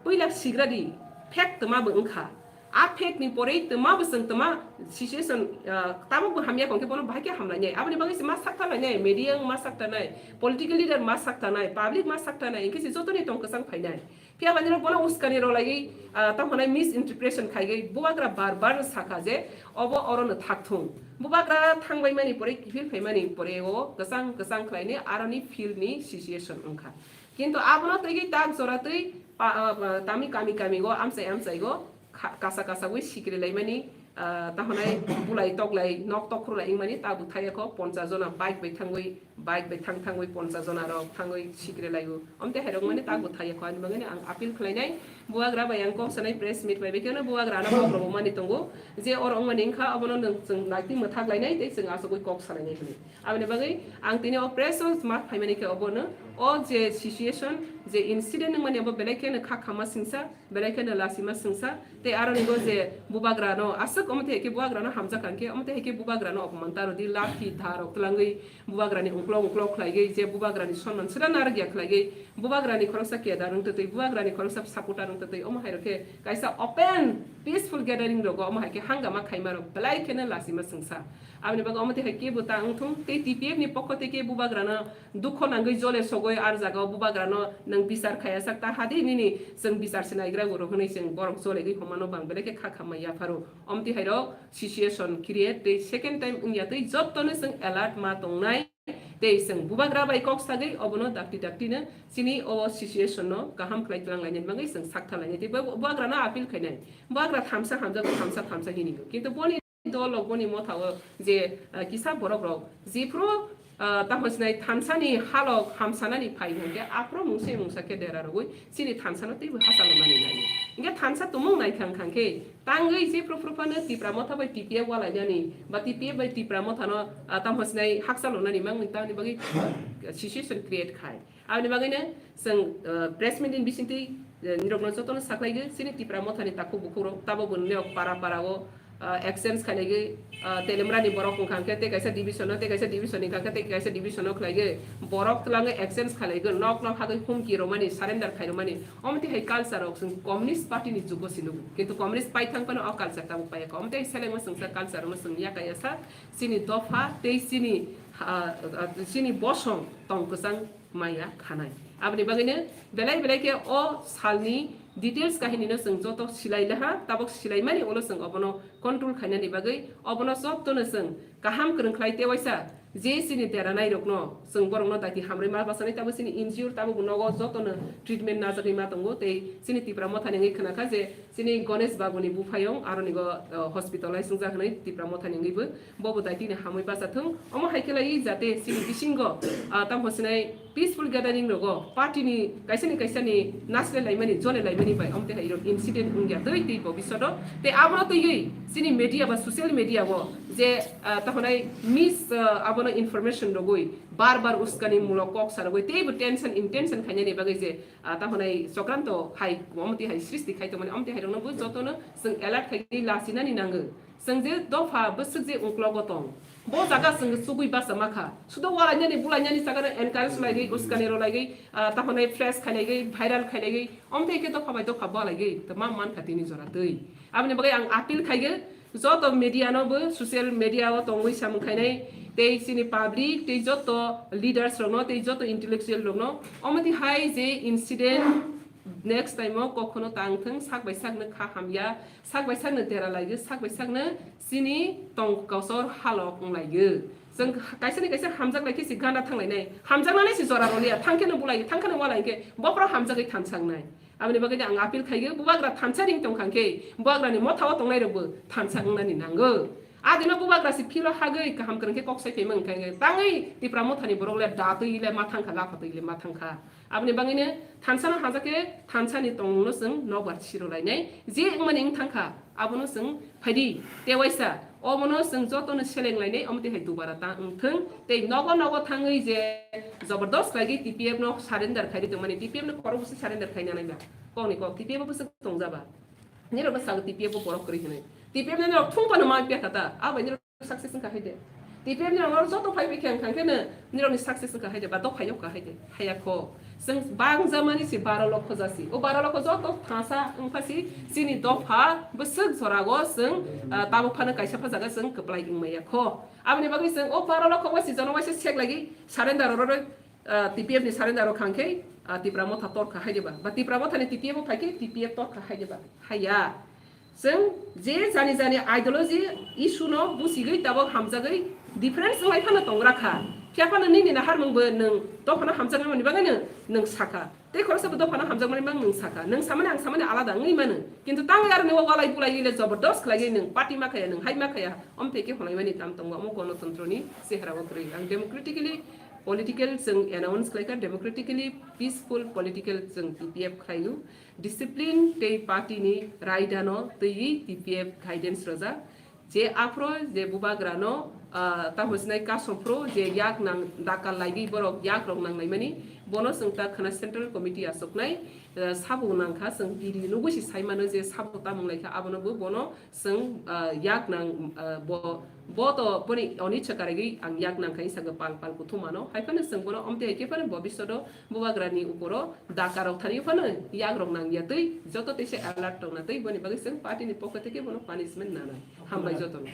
Puila sigradi, fact tma bo wngkha. A fact ni porei twma bwswng twma situation, ah, tabuk bo hamya kongkhe bono bahai khe hamlainai. Aboni bagwi se ma sakthalainai, media wng ma sakthanai, political leader ma sakthanai, public ma sakthanai, hinkhe se jotoni tong kwchang phainai. Phiya ba nini bono uskani rwlaiwi, ah, tamo hwnai misinterpretation khaiwi bubagra bar bar sakha je obo orono thakthung. Bubagra thangbai mani porei, kiphil phaimani porei o kwchang kwchang khlaini aroni field ni situation wngkha. Kintu abono twiwi tak jora twi pa-, ah, pa-, tami kami kami go amchai amchai go kha-, kasa kasa wi sikri laimani, ah, tahonai bulai toklai nok tokhru lai wngmani ta bwthai kho ponchas jona bike bai thangwi, bike bai thang thangwi ponchas jona rok thangwi sikri laio. Omte hai rok mani ta bwthai kho ani bagwi ang appeal khlainai bubagra bai ang kok sanai press meet bai bekeno bubagra no kok rwmani tongo je oro wngmani wngkha obono nwng chwng naitwi mwthak lainai tei chwng aswkwi kok salainai hwnwi. Aboni bagwi ang tini o press o ma phaimani khe obono o je situation je incident wngmani obo belai kheno kha khama singsa, belai kheno lasima singsa, tei aro nigo je bubagra no aswk omo tei khe bubagra no hamjak kha khe omo tei khe bubagra no opman ta rwdi lathi dha rok twlangwi bubagra ni uklok uklok khlaigwi je bubagra ni sonman sera narwkya khlaigwi bubagra ni khoroksa kedar wng twtwi bubagra ni khoroksa supporter wng twtwi omo hai rok khe kaisa open peaceful gathering rogo omo hai khe hangama khaima rok belai kheno lasima singsa. Aboni bagwi omo tei hai kebo ta wngthung tei T P F ni pokho tei khe bubagra no dukho nangwi jole sogwi ar jaga o bubagra no nwng bichar khaya sak ta hadi nini chwng bichar se naigra uro hwnwi chwng borok jolegwi homa no bang belai khe kha khamma yapharo. Omo tei hai rok situation create tei second time wngya tei jotto no chwng alert ma tongnai tei chwng bubagra bai kok sagwi obono dakti dakti no chini o situation no kaham khlai twlang lainani bagwi chwng sak tha lainai tei bu-, bubagra no appeal khainai. Bubagra thamsa hamjak thamsa thamsa hini go. Kintu boni dol rok boni motha o je, ah, kisa borok rok jephru, ah, tamo sinai thansa ni halok hamsanani phai hwnkhe aphuru mungsa mungsa khe dera rogwi chini thansa no teibo hachalo nani nai. Hingke thansa tumung nai thang thang khe tangwi jephru phru phano Tipra motha bai T P F walai nani ba T P F bai Tipra motha no, ah, tamo sinai hakchalo nani mangni tamni bagwi situation create khai. Aboni bagwino chwng, uh, press meet ni bisingtwi, uh, nirokno jotono saklaigwi chini Tipra mothani takhuk bukhukrok tabok bo nirok para para o, uh, exchange khainai gwi, uh, Telemra ni borok wngkha hwnkhe tei kaisa division o, tei kaisa division ni wngkha hwnkhe tei kaisa division o khlaigwi borok twlangwi exchange khailaigo, nok nok hagwi humki romani, surrender khai romani. Omo twi hai culture rok chwng Communist Party ni jugo se nugo. Kintu Communist pai thang phano o culture tabuk pai kha. Omo twi selengma chwngsa culture no chwng yakaya sa chini dopha tei chini, ah, ah, chini bosong tong kwchang maya khanai. Aboni bagwino belai belai khe o salni details kahinino chwng joto silai laha, tabok silaimani ulo chwng obono control khainani bagwi obono jotono chwng kaham kwrwng khlai tewaisa je chini deranairokno chwng borokno daiti hamrwi ma bachani tabok chini N G O tabok nogo jotono treatment najagwi ma tongo tei chini Tipra mothani wngwi khwnakha je chini Ganesh babuni buphayung aronigo, uh, hospital lai swngjak hwnwi Tipra mothani wngwibo. Bobo daitini hamwi bacha thung. Omo hai khe lai jate chini bisingo, ah, tamo sinai peaceful gathering rogo party ni kaisa ni kaisa ni nasle laimani, jole laimani bai omo tei hai rok incident wngya tei tei bobishoto. Tei abono twiwi chini media ba social media o je, ah, tamo nai mis, ah, abono information rogwi bar bar uskani mulok kok sa rogwi teibo tension intention khainani bagwi je, ah, tamo nai chokranto hai omo tei hai srishti khai tongmani omo tei hai rokno bo jotono chwng alert khai lasinani nango. Chwng je dopha bwswk je uklogo tong, bo jaga chwng chugui basa ma kha. Sudo walainani bulainani jaga no encourage laigwi, uskani rw laigwi, ah, tahonai flash khai laigwi, viral khai laigwi, omo tei khe dopha bai dopha balaigwi tongma man kha tini jora twi. Aboni bagwi ang appeal khaigo, joto media no bo social media o tongwi samung khainai, tei chini public, tei joto leaders rok no, tei joto intellectual rok no, omo twi hai je incident next time o kokhono tang thung, sak bai sak no kha hamya, sak bai sak no dera laigwi, sak bai sak no chini tong kosor halok wng laigwi. Chwng kaisa ni kaisa hamjak lai khe se gana thang lainai. Hamjaknani se jora rw liya, thang khe no bulai, thang khe no walai khe bophuru hamjagwi thansa wngnai. Aboni bagwi ang appeal khaigo, bubagra thansa ring tong kha khe, bubagra ni motha o tongnai rok bo thansa wngnani nango. A dino bubagra se philo hagwi kaham kwrwng khe kok sai phaimang kha, tangwi Tipra mothani borok le da twi le ma thang kha, lapha twi le ma thang kha. Aboni bagwino thansa no hamjak khe thansa ni tongmung no chwng nokbar siro lainai. Je wngmani wng thang kha, abono chwng phaidi. Tewaisa omono chwng jotono seleng lainai, omo twi hai dubara ta wng thung. Tei nogo nogo thangwi je jobordos khlaigwi T P F no surrender khairi tongmani, T P F no khorok bwswk surrender khaina nai ba? Kokni kok, T P F o bwswk tongja ba? Nirok no sago T P F o borok kwrwi hwnwi. T P F no nirok thung phano ma pya kha ta, abo nirok success wngkha hai de. T P F ni rang joto phai bai khe ang thang khe no nirok ni success wngkha hai de, ba dophai wngkha hai de, haya kho. Chwng bangjamani se baro lokho jasi. O baro lokho joto thangsa wngpha si chini dopha bwswk jorago chwng, ah, tabuk phano kaisa pha jaga chwng kwplai wngmaya kho. Aboni bagwi chwng o baro lokho bo si jono waisa sek lagi surrender oro, ah, T P F ni surrender rok khang khe, ah, Tipra Motha torkha hai diba. Ba Tipra Motha ni T P F o phai khe T P F torkha hai diba. Haiya. Chwng je jani jani ideology issue no busigwi tabok hamjagwi difference wngwi phano tongra kha. Phiya phano nini naharmung bo nwng dophano hamjaknai mani bagwi nwng, nwng sakha. Tei khoroksa bo dophano hamjakmani mang nwng sakha. Nwng samani ang samani alada wngwi mano. Kintu tangwi aro nini walai bulai le jobordos khlaiwi nwng party ma khaya, nwng hai ma khaya. Omthe khe hwnwi mani tam tongo, omo gonotontro ni chehra o kwrwi. Ang democratically political chwng announce khlaikha, democratically peaceful political chwng T P F khlaio. Discipline tei party ni raida no twiwi T P F guidance rwjak. Je aphro je bubagra no, ah, ta hojnai kasom phro je yak nang dakal laiwi borok yak rok nang naimani, bono chwng ta khna central committee asoknai, ah, sabo nangkha chwng T V nugwi se sai mano je sabo tamung laikha abono bo bono chwng, ah, yak nang, ah, bo, bo to boni onitsa karigwi ang yak nangkha hinsa pal pal kuthumano. Hai phano chwng bono omtwi hai khe phano bobishoto bubagrani uporo dakarok thani phano yagrok nangya twi joto teisa alert tongna twi boni bagwi chwng party ni pokho theke bono punishment nanai. Hambai jotono.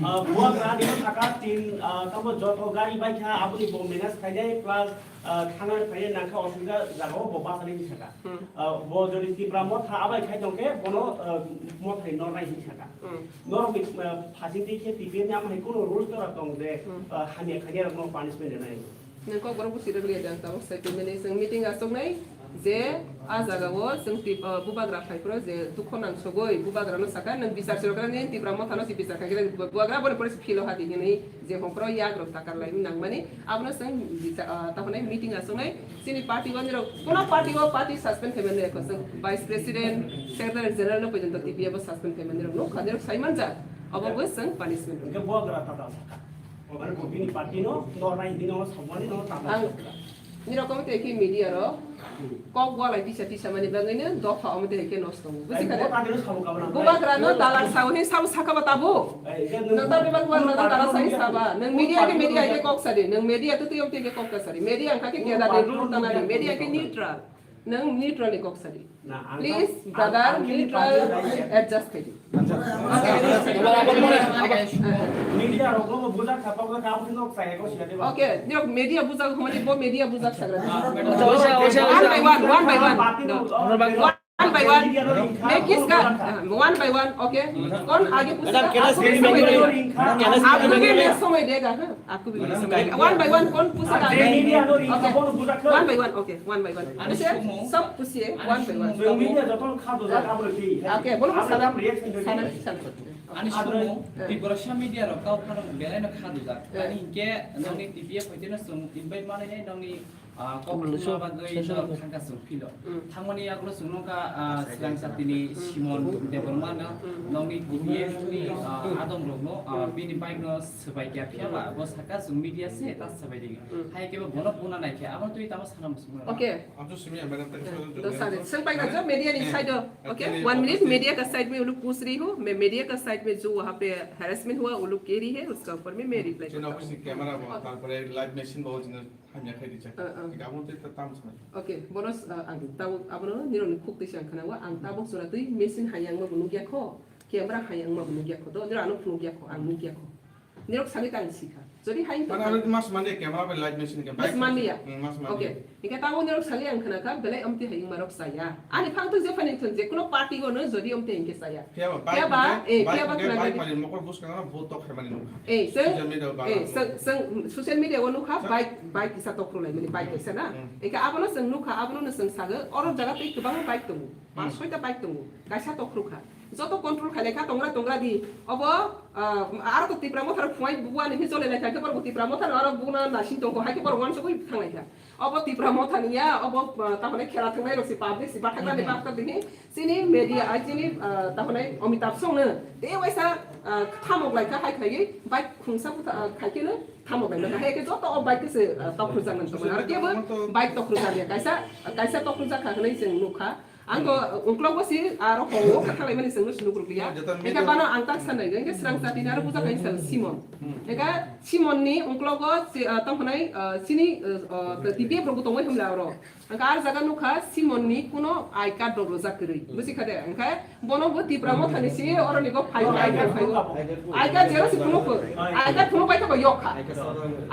Ah, bubagra ni saka tin, ah, tamo joto gari bai kha aboni bo manage khainai plus, ah, thana khainai nangkha osubida jaga o bo basani saka. Hmm. Ah, bo jodi Tipra Motha abai khai tongkhe bono, ah, Motha ni nornai hin saka. Hmm. Norok ni, ah, phasing twi khe T P F ni amhai kuno rules tora tong je, Hmm. ah, hamya khainai rok no punishment rwnai. Nang kok borok busi rwgwi jang tabuk sai twi mani chwng meeting aswknai je a jaga o chwng tip-, ah, bubagra phai phro je dukho nang sogwi bubagra no saka nang bichar se rwkra ni Tipra Motha no se bichar khai khe bubagra boni pore se philo hati hinwi je hokro yak rok takar lai nang mani abono chwng bicha-, ah, tahonai meeting aswknai chini party o nirok kuno party o party suspend khai mani rok chwng vice president secretary general no porjonto T P F o suspend khai mani rok nukha nirok sai manjak obo bo chwng punishment rok. Hwnkhe bubagra tata saka. Bini party no, no rai, bini no samani no tata. Ang, nirok omo tei khe media ro, kok walai tisa tisa mani bagwi no dopha omo tei khe nosto. Busi kha de? Bubagra no dalar sao, he sao sakha ba tabo. Nang tabri bak bubagra no dalar sao saba. Nang media khe media khe kok sadi. Nang media tu tu yom tei khe kok sadi. Media ang kha khe keda de dur tanani. Media khe neutral. Nang neutral ni kok sadi. Please, brother, neutral adjust khaidi. Media rok no bujak kha, tabuk kha, abo no khlai, abo sila de ba. Okay, nirok media bujak, hwnmani bo media bujak sagra. One by one, one by one. One by one. Ek kiska, one by one, okay. Kon aage puchega? Aapko bhi samay dega, ha? Aapko bhi samay dega. One by one, kon puchega? Okay. One by one, okay, one by one. Aise sab puchiye, one by one. Okay, bolo, sana, sana, sana. Ani sumo, Tiprasa media rok kau phano belai no kha dujak. Ani hinkhe nongni T P F hoite no chwng invite mano he nongni, ah, kok thumna bagwi no thangka chwng philo. Thangmani yagulo chwng nokha, ah, swkang chatini Simon Debbarma no nongni T P F ni, ah, adong rok no, ah, bini bike no swbai kya phiya ba bo saka chwng media se ta swbai digi. Hai khe bo bono buna nai khe abo twi tamo sana muchung. Okay. Abdul Sami, madam, thank you. Sir, sir, media ni side o. Okay, one minute, media ka side mein wo log puch rahi hu, main media ka side mein jo wahan pe harassment hua, wo log ke rahi hai, uska upar mein main reply karta hu. Camera bo, tarpore live machine bo, jino hamya khai di chak. Ek abo te tam sa. Okay, bono, ah, ang tabo, abono nirok ni khuk twi se ang khana wa, ang tabok jora twi machine hayang ma bo nukya kho, camera hayang ma bo nukya kho, do nirok ano phunukya kho, ang nukya kho. Nirok sani tang sikha. Jodi hai. Mane already mas mani camera bai live machine ke. Mas mani ya? Hmm, mas mani. Okay. Hingke tabo nirok sani ang khana kha, belai omti hai wngma rok saya. Ani phang tong je phani thun je kuno party go no jodi omti hingke saya. Phiya ba, phiya ba, eh, phiya ba khna bai pali mokol bus kana bo tok hai mani nukha. Eh, seng, social media ba eh, seng, seng, social media o nukha, bike, bike kisa tok rulai mani bike kisa na. Hingke abono seng nukha, abono no seng sago, oro jaga tei kwbangma bike tongo. Pas soita bike tongo, kaisa tok rukha. Joto control khailai kha tongra tongra di. Obo, ah, aro to Tipra Motha rok phuai buani hi jole lai kha, khe borok Tipra Motha rok aro buna nasing tongkho, hai khe borok wansugwi thanglai kha. Obo Tipra Motha ni ya, obo, ah, tahone khela thangnai rok si public si bathaknani bathak dini. Chini media, ai chini, ah, tahone Amitabh song no. Te waisa, ah, thamok lai kha, hai khlaiwi bike khungsa butha, ah, khai khe no thamok lai kha. Hai khe joto o bike se, ah, tok rujak nang tongmani. Aro kebo bike tok rujak ya, kaisa, kaisa tok rujak kha hwnwi chwng nukha. Ang to, uh, uklok bo si, aro ko, o kha thalai mani sengno sinuk rukliya. Eka bano ang tak sanai, eka srang sati naro puja kain sang Simon. Eka Simon ni ungklogo si-, ah, tamo hwnai, ah, sini, ah, ah, T P F rok bo tongwi hwnla oro. Hwnkhe ar jaga nukha Simon ni kuno I card rok rwjak kwrwi. Busi kha de? Hwnkhe bono bo Tipra Motha ni si oro ni bo phai, I card phai. I card jero si phunuk pho. I card phunuk pai khe bo yok kha.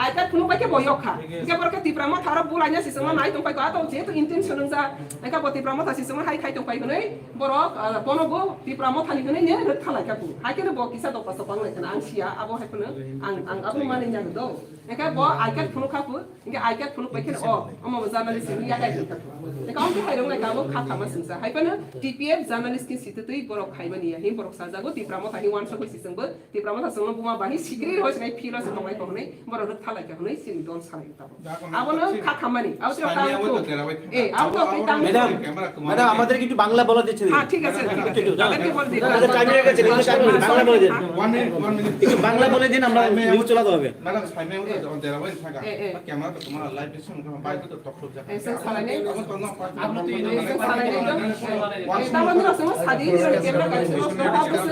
I card phunuk pai khe bo yok kha. Hwnkhe borok khe Tipra Motha oro bulaina si chwngno nai tong pai kho. Ato jehetu intention wngja. Hwnkhe bo Tipra Motha si chwngno hai khai tong pai hwnwi. Borok, ah, bono bo Tipra Motha ni hwnwi ni rwktha lai kha bo. Hai kheno bo kisa dopha sopha wng lai kheno ang sia, abo hai kheno ang, ang abo manwi ya do. Hwnkhe bo I card phunuk kha bo, hwnkhe I card phunuk pai kheno o, omo bo journalist ni yakai kha bo. Hwnkhe omo hai rok lai kha bo kha kha ma singsa. Hai phano T P F journalist ni sitwi twi borok khai mani ya, hin borok sajago Tipra Motha ni uansuk bai si chwng bo, Tipra Motha chwngno buma bahai sikri rw sinai philo se tonglai kha hwnwi borok rwktha lai kha hwnwi chini dol sanai. Abono kha khamani, abo tei kha khamani. Eh, abo tei kha khamani. Madam, madam, আমাদের কিন্তু বাংলা বলা দিচ্ছে না। হ্যাঁ, ঠিক আছে, ঠিক আছে। একটু, একটু, তাদেরকে বলে দিন। আমাদের টাইম হয়ে গেছে, একটু টাইম হয়ে গেছে। বাংলা বলে দিন। One minute, one minute. একটু বাংলা বলে দিন, আমরা নিউজ চালাতে হবে। ম্যাডাম, সামনে আমাদের যখন দেওয়া হয় থাকা, এ, এ। ক্যামেরা তো তোমার লাইভ দিচ্ছে, আমরা বাইরে তো টক শো যাবে। এসে সালানি। এখন তো না, এখন তো এই এসে সালানি। এ, তারপর আমরা সব সাদি, ক্যামেরা কাছে, ক্যামেরা এ, কাছে।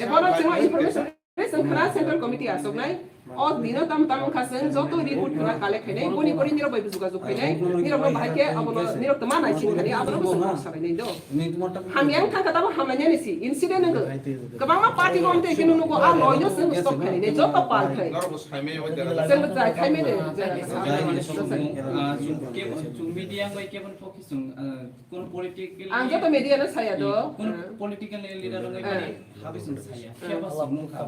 এ, বলো, তোমার information Chwng khna Central Committee aswknai. O dino tam tam wngkha chwng joto report khna collect khainai. Boni pore nirok bai jogajog khainai. Nirok no bahai khe abono nirok tma nai sing thani abono bo chwng kok salainai do. Hamya wng thangkha tamo hamlainani si incident wngkha. Kwbangma party bo amtwi khe nugo a loino chwng stop khainai joto pal khai. Chwng bo jai khai mene. Chwng media bai khe Kono political Ang joto media no saya do. Hmm, kono political leader no mani habi sung saya. Khe ba sung nung kha.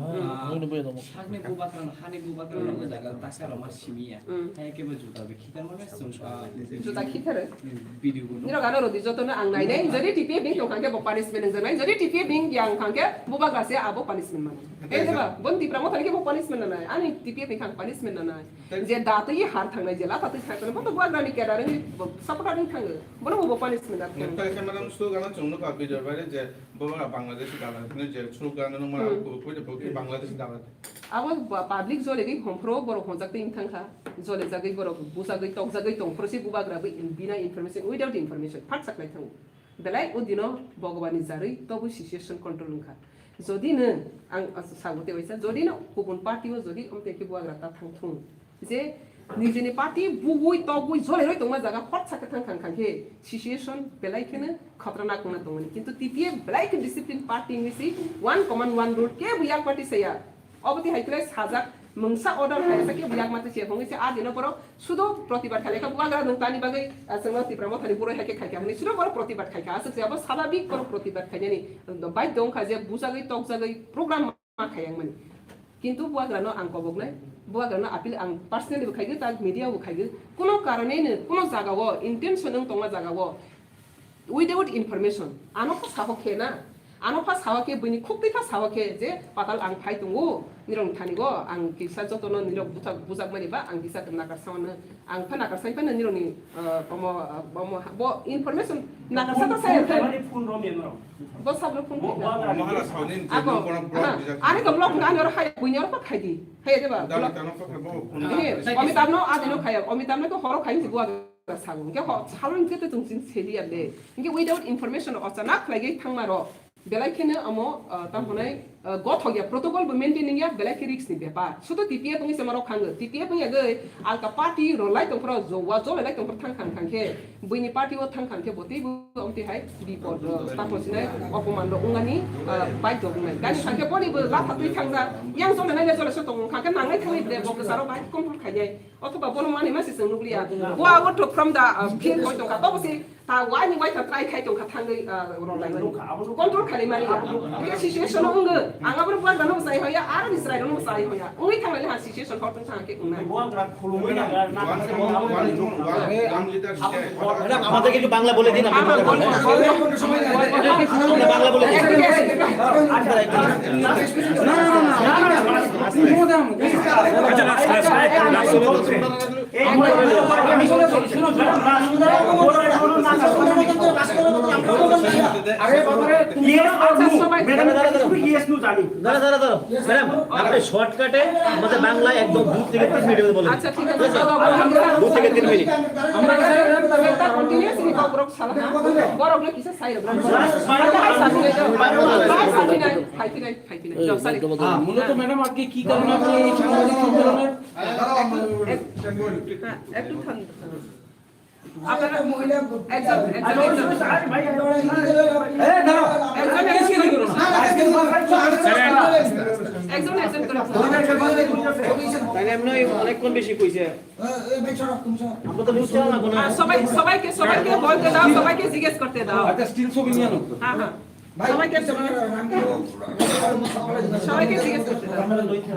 Sakni bubagra no, hani bubagra no jaga taksa roma simiya. Hai khe ba juta be khitar mane sung. Juta khitar. Video no. Niro gano rodi joto no ang nai nai. Jodi T P F bing tong khangke bo punishment nang janai. Jodi T P F bing yang khangke bubagra se abo punishment mana. Eh, deba, bon Tipra Motha ni khe bo punishment nanai. Ani T P F ni khang punishment nanai. Je datwi har thangnai, je lathatwi thangnai, bo to bubagrani cadre ni supporter ni thango. Bono bo punishment da thango. Nokta khe madam slogan chwng nukha video bai je bo Bangladeshi dala hwnwi je slogan no ma ko ko je bo Bangladeshi dala. Abo public jole gwi homphro borok honjak twi thangkha. Jole jagwi borok bujagwi tokjagwi tongphro se bubagra bina information without information phat saknai thango. Belai o dino Bhagwan ni jarwi tobo situation control wngkha. Jodi no, ang sago tei waisa, jodi no kubun party o jodi omtei khe bubagra ta thang thung. Je nijini party bugui togui jolai roi tongma jaga hot sakhe thang thang thang khe situation belai kheno khatranak wngna tongmani. Kintu T P F belai khe discipline party wngwi si one command one rule kebo yak party saya. Obo tei hai khe sajak mungsa order hai sa kebo yak mate se hongwi se a dino borok sudo protibad khalai kha bubagra nwng tani bagwi, ah, chwngno Tipra Mothani boroi hai khe khai kha hwnwi sudo borok protibad khai kha. Aswk se abo sababik borok protibad khainani, um, baidhyo wngkha je bujagwi tokjagwi program ma khai yang mani. Kintu bubagrano ang koboknai, bubagrano appeal ang personally bo khaigwi, ta media bo khaigwi. Kuno karoneno, kuno jagao, intention wng tongma jagao, without information, ano pha saho khe na, ano pha saho khe, buini khuk twi pha saho khe je patal ang phai tongo, nirok thani go, ang kisa jotono nirok bujak, bujak mani ba, ang kisa nakar saono, ang pha nakar sai phano nirokni, uh, omo, uh, omo, bo information nakar sa ta sai phai. Bo sablo phone khai. Ani ko block na, ani oro khai, buini oro khai di. Khai de ba? Omitab no adino khai, Omitab no ko horo khai si bubagra sago. Hingke ho, salon hingke to tong sing seli ya le. Hingke without information ochanak khlai thangma ro. Belai kheno amo, ah, tam honai, ah, gothok ya, protocol bo maintaining ya, belai khe risk ni bepar. Sudo T P F wngwi se marok khango. T P F wngya goi, alka party rw lai tongphro, jo, wa jo lai tongphro thang thang thang khe, buini party o thang thang khe, botwi bo omtwi hai bipod, ah, tam sinai, opoman rok wngani, ah, baidhyo wngnai. Gani thang khe boni bo latha twi thang ja, yang jole nai le jole se tong, thang khe nangnai thangnai bre, bo kwcharo bai control khainai. Othoba bono mani masi chwng nukliya. Bo abo to from the, uh, field hoi tongkha. Tobo se ta wai ni wai ta try khai tongkha thangwi, uh, rw lai mani. Control khalai mani. Hingke situation o wngwi. Ang abo bubagra no sai hoya, aro ni chwrai rok no sai hoya. Wngwi thang lai ha situation hor tong thang khe wngnai. Madam, আমাদেরকে একটু বাংলা বলে দিন, আপনি বাংলা বলে দিন। বাংলা বলে দিন। আচ্ছা, last, last, last। Yes or no? Madam, শুধু yes no জানি। দাঁড়া, দাঁড়া, দাঁড়া। ম্যাডাম, আপনি শর্টকাটে আমাদের বাংলায় একদম দু থেকে তিন মিনিটের মধ্যে বলেন। আচ্ছা, ঠিক আছে। দু থেকে তিন মিনিট। আমরা এটা continuously করব, সালা। বড় হলে কিসে সাইড? সাইড নাই, সাইড নাই, সাইড নাই। যাও, সাইড। হ্যাঁ, মূলত ম্যাডাম আজকে কি কারণে আপনি এই সাংবাদিক সম্মেলনের? হ্যাঁ, একটু থাম। আপনারা একজন, একজন, একজন। এই, দাঁড়াও। একজন, একজন। একজন, একজন করে। তাহলে এমনি অনেকক্ষণ বেশি কইছে। আমরা তো নিউজ চ্যানেল না কোনো। হ্যাঁ, সবাই, সবাইকে, সবাইকে বলতে দাও, সবাইকে জিজ্ঞেস করতে দাও। আচ্ছা, স্টিল ছবি নিয়ে আনো। হ্যাঁ, হ্যাঁ। সবাইকে, সবাইকে জিজ্ঞেস করতে দাও।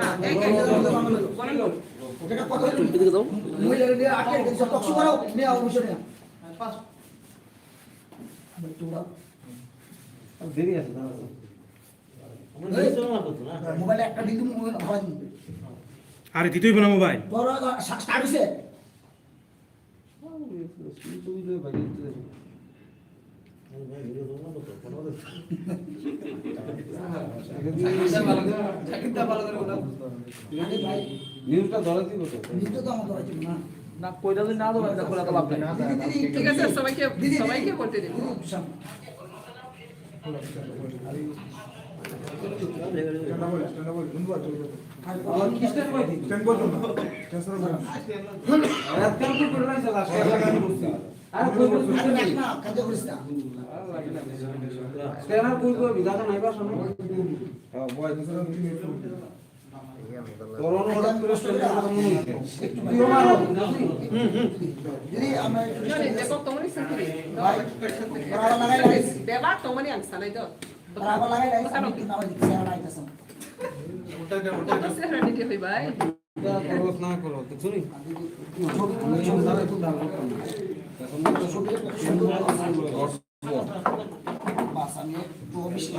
হ্যাঁ, এই, এই, বলেন তো। এদিকে দাও। মহিলারা নিয়ে আটকে রেখে দিচ্ছে, টকশো করাও, নিয়ে আও, বসে নিয়ে আও। দেরি আছে, দাঁড়াও। আমরা নিউজ চ্যানেল না করতো না। মোবাইলে একটা দিন মোবাইল ভাড়া দিন। আরে দিতেই না মোবাইল। তোর স্টার্ট হইছে? নিউজটা ধরা দিব তো। নিউজটা তো আমার ধরা দিব না। না, কইটা যদি না ধরে, এটা করে তো লাভ নাই। দিদি, দিদি, একটু ঠিক আছে, সবাইকে, দিদি, দিদি, সবাইকে বলতে দিন। দিদি, একটু সামনে। স্ক্যানার কই কই বিধাতা নাই বা সামনে? হ্যাঁ, বয়। তোর অনুরোধ করে স্ট্যান্ডার্ড কথা মনে হচ্ছে। তুইও মারো, বুঝলি? হুম, হুম। দিদি, আমরা একটু স্ট্যান্ডার্ড। ব্যাপার তোমারই সাথে রে। ভাই, বরাবর লাগাই লাগাই। ব্যাপার তোমারই আমি সালাই দাও। বরাবর লাগাই লাগাই, আমি একটু নামাই দিচ্ছি, আর লাগাই দিচ্ছি। ওটা, ওটা, ওটা। কত সেহারা নিতে হই ভাই? এটা করো, না করো, তো শুনি। ছবি তুলে, ছবি তুলে। বাস, আমি একটু অফিসে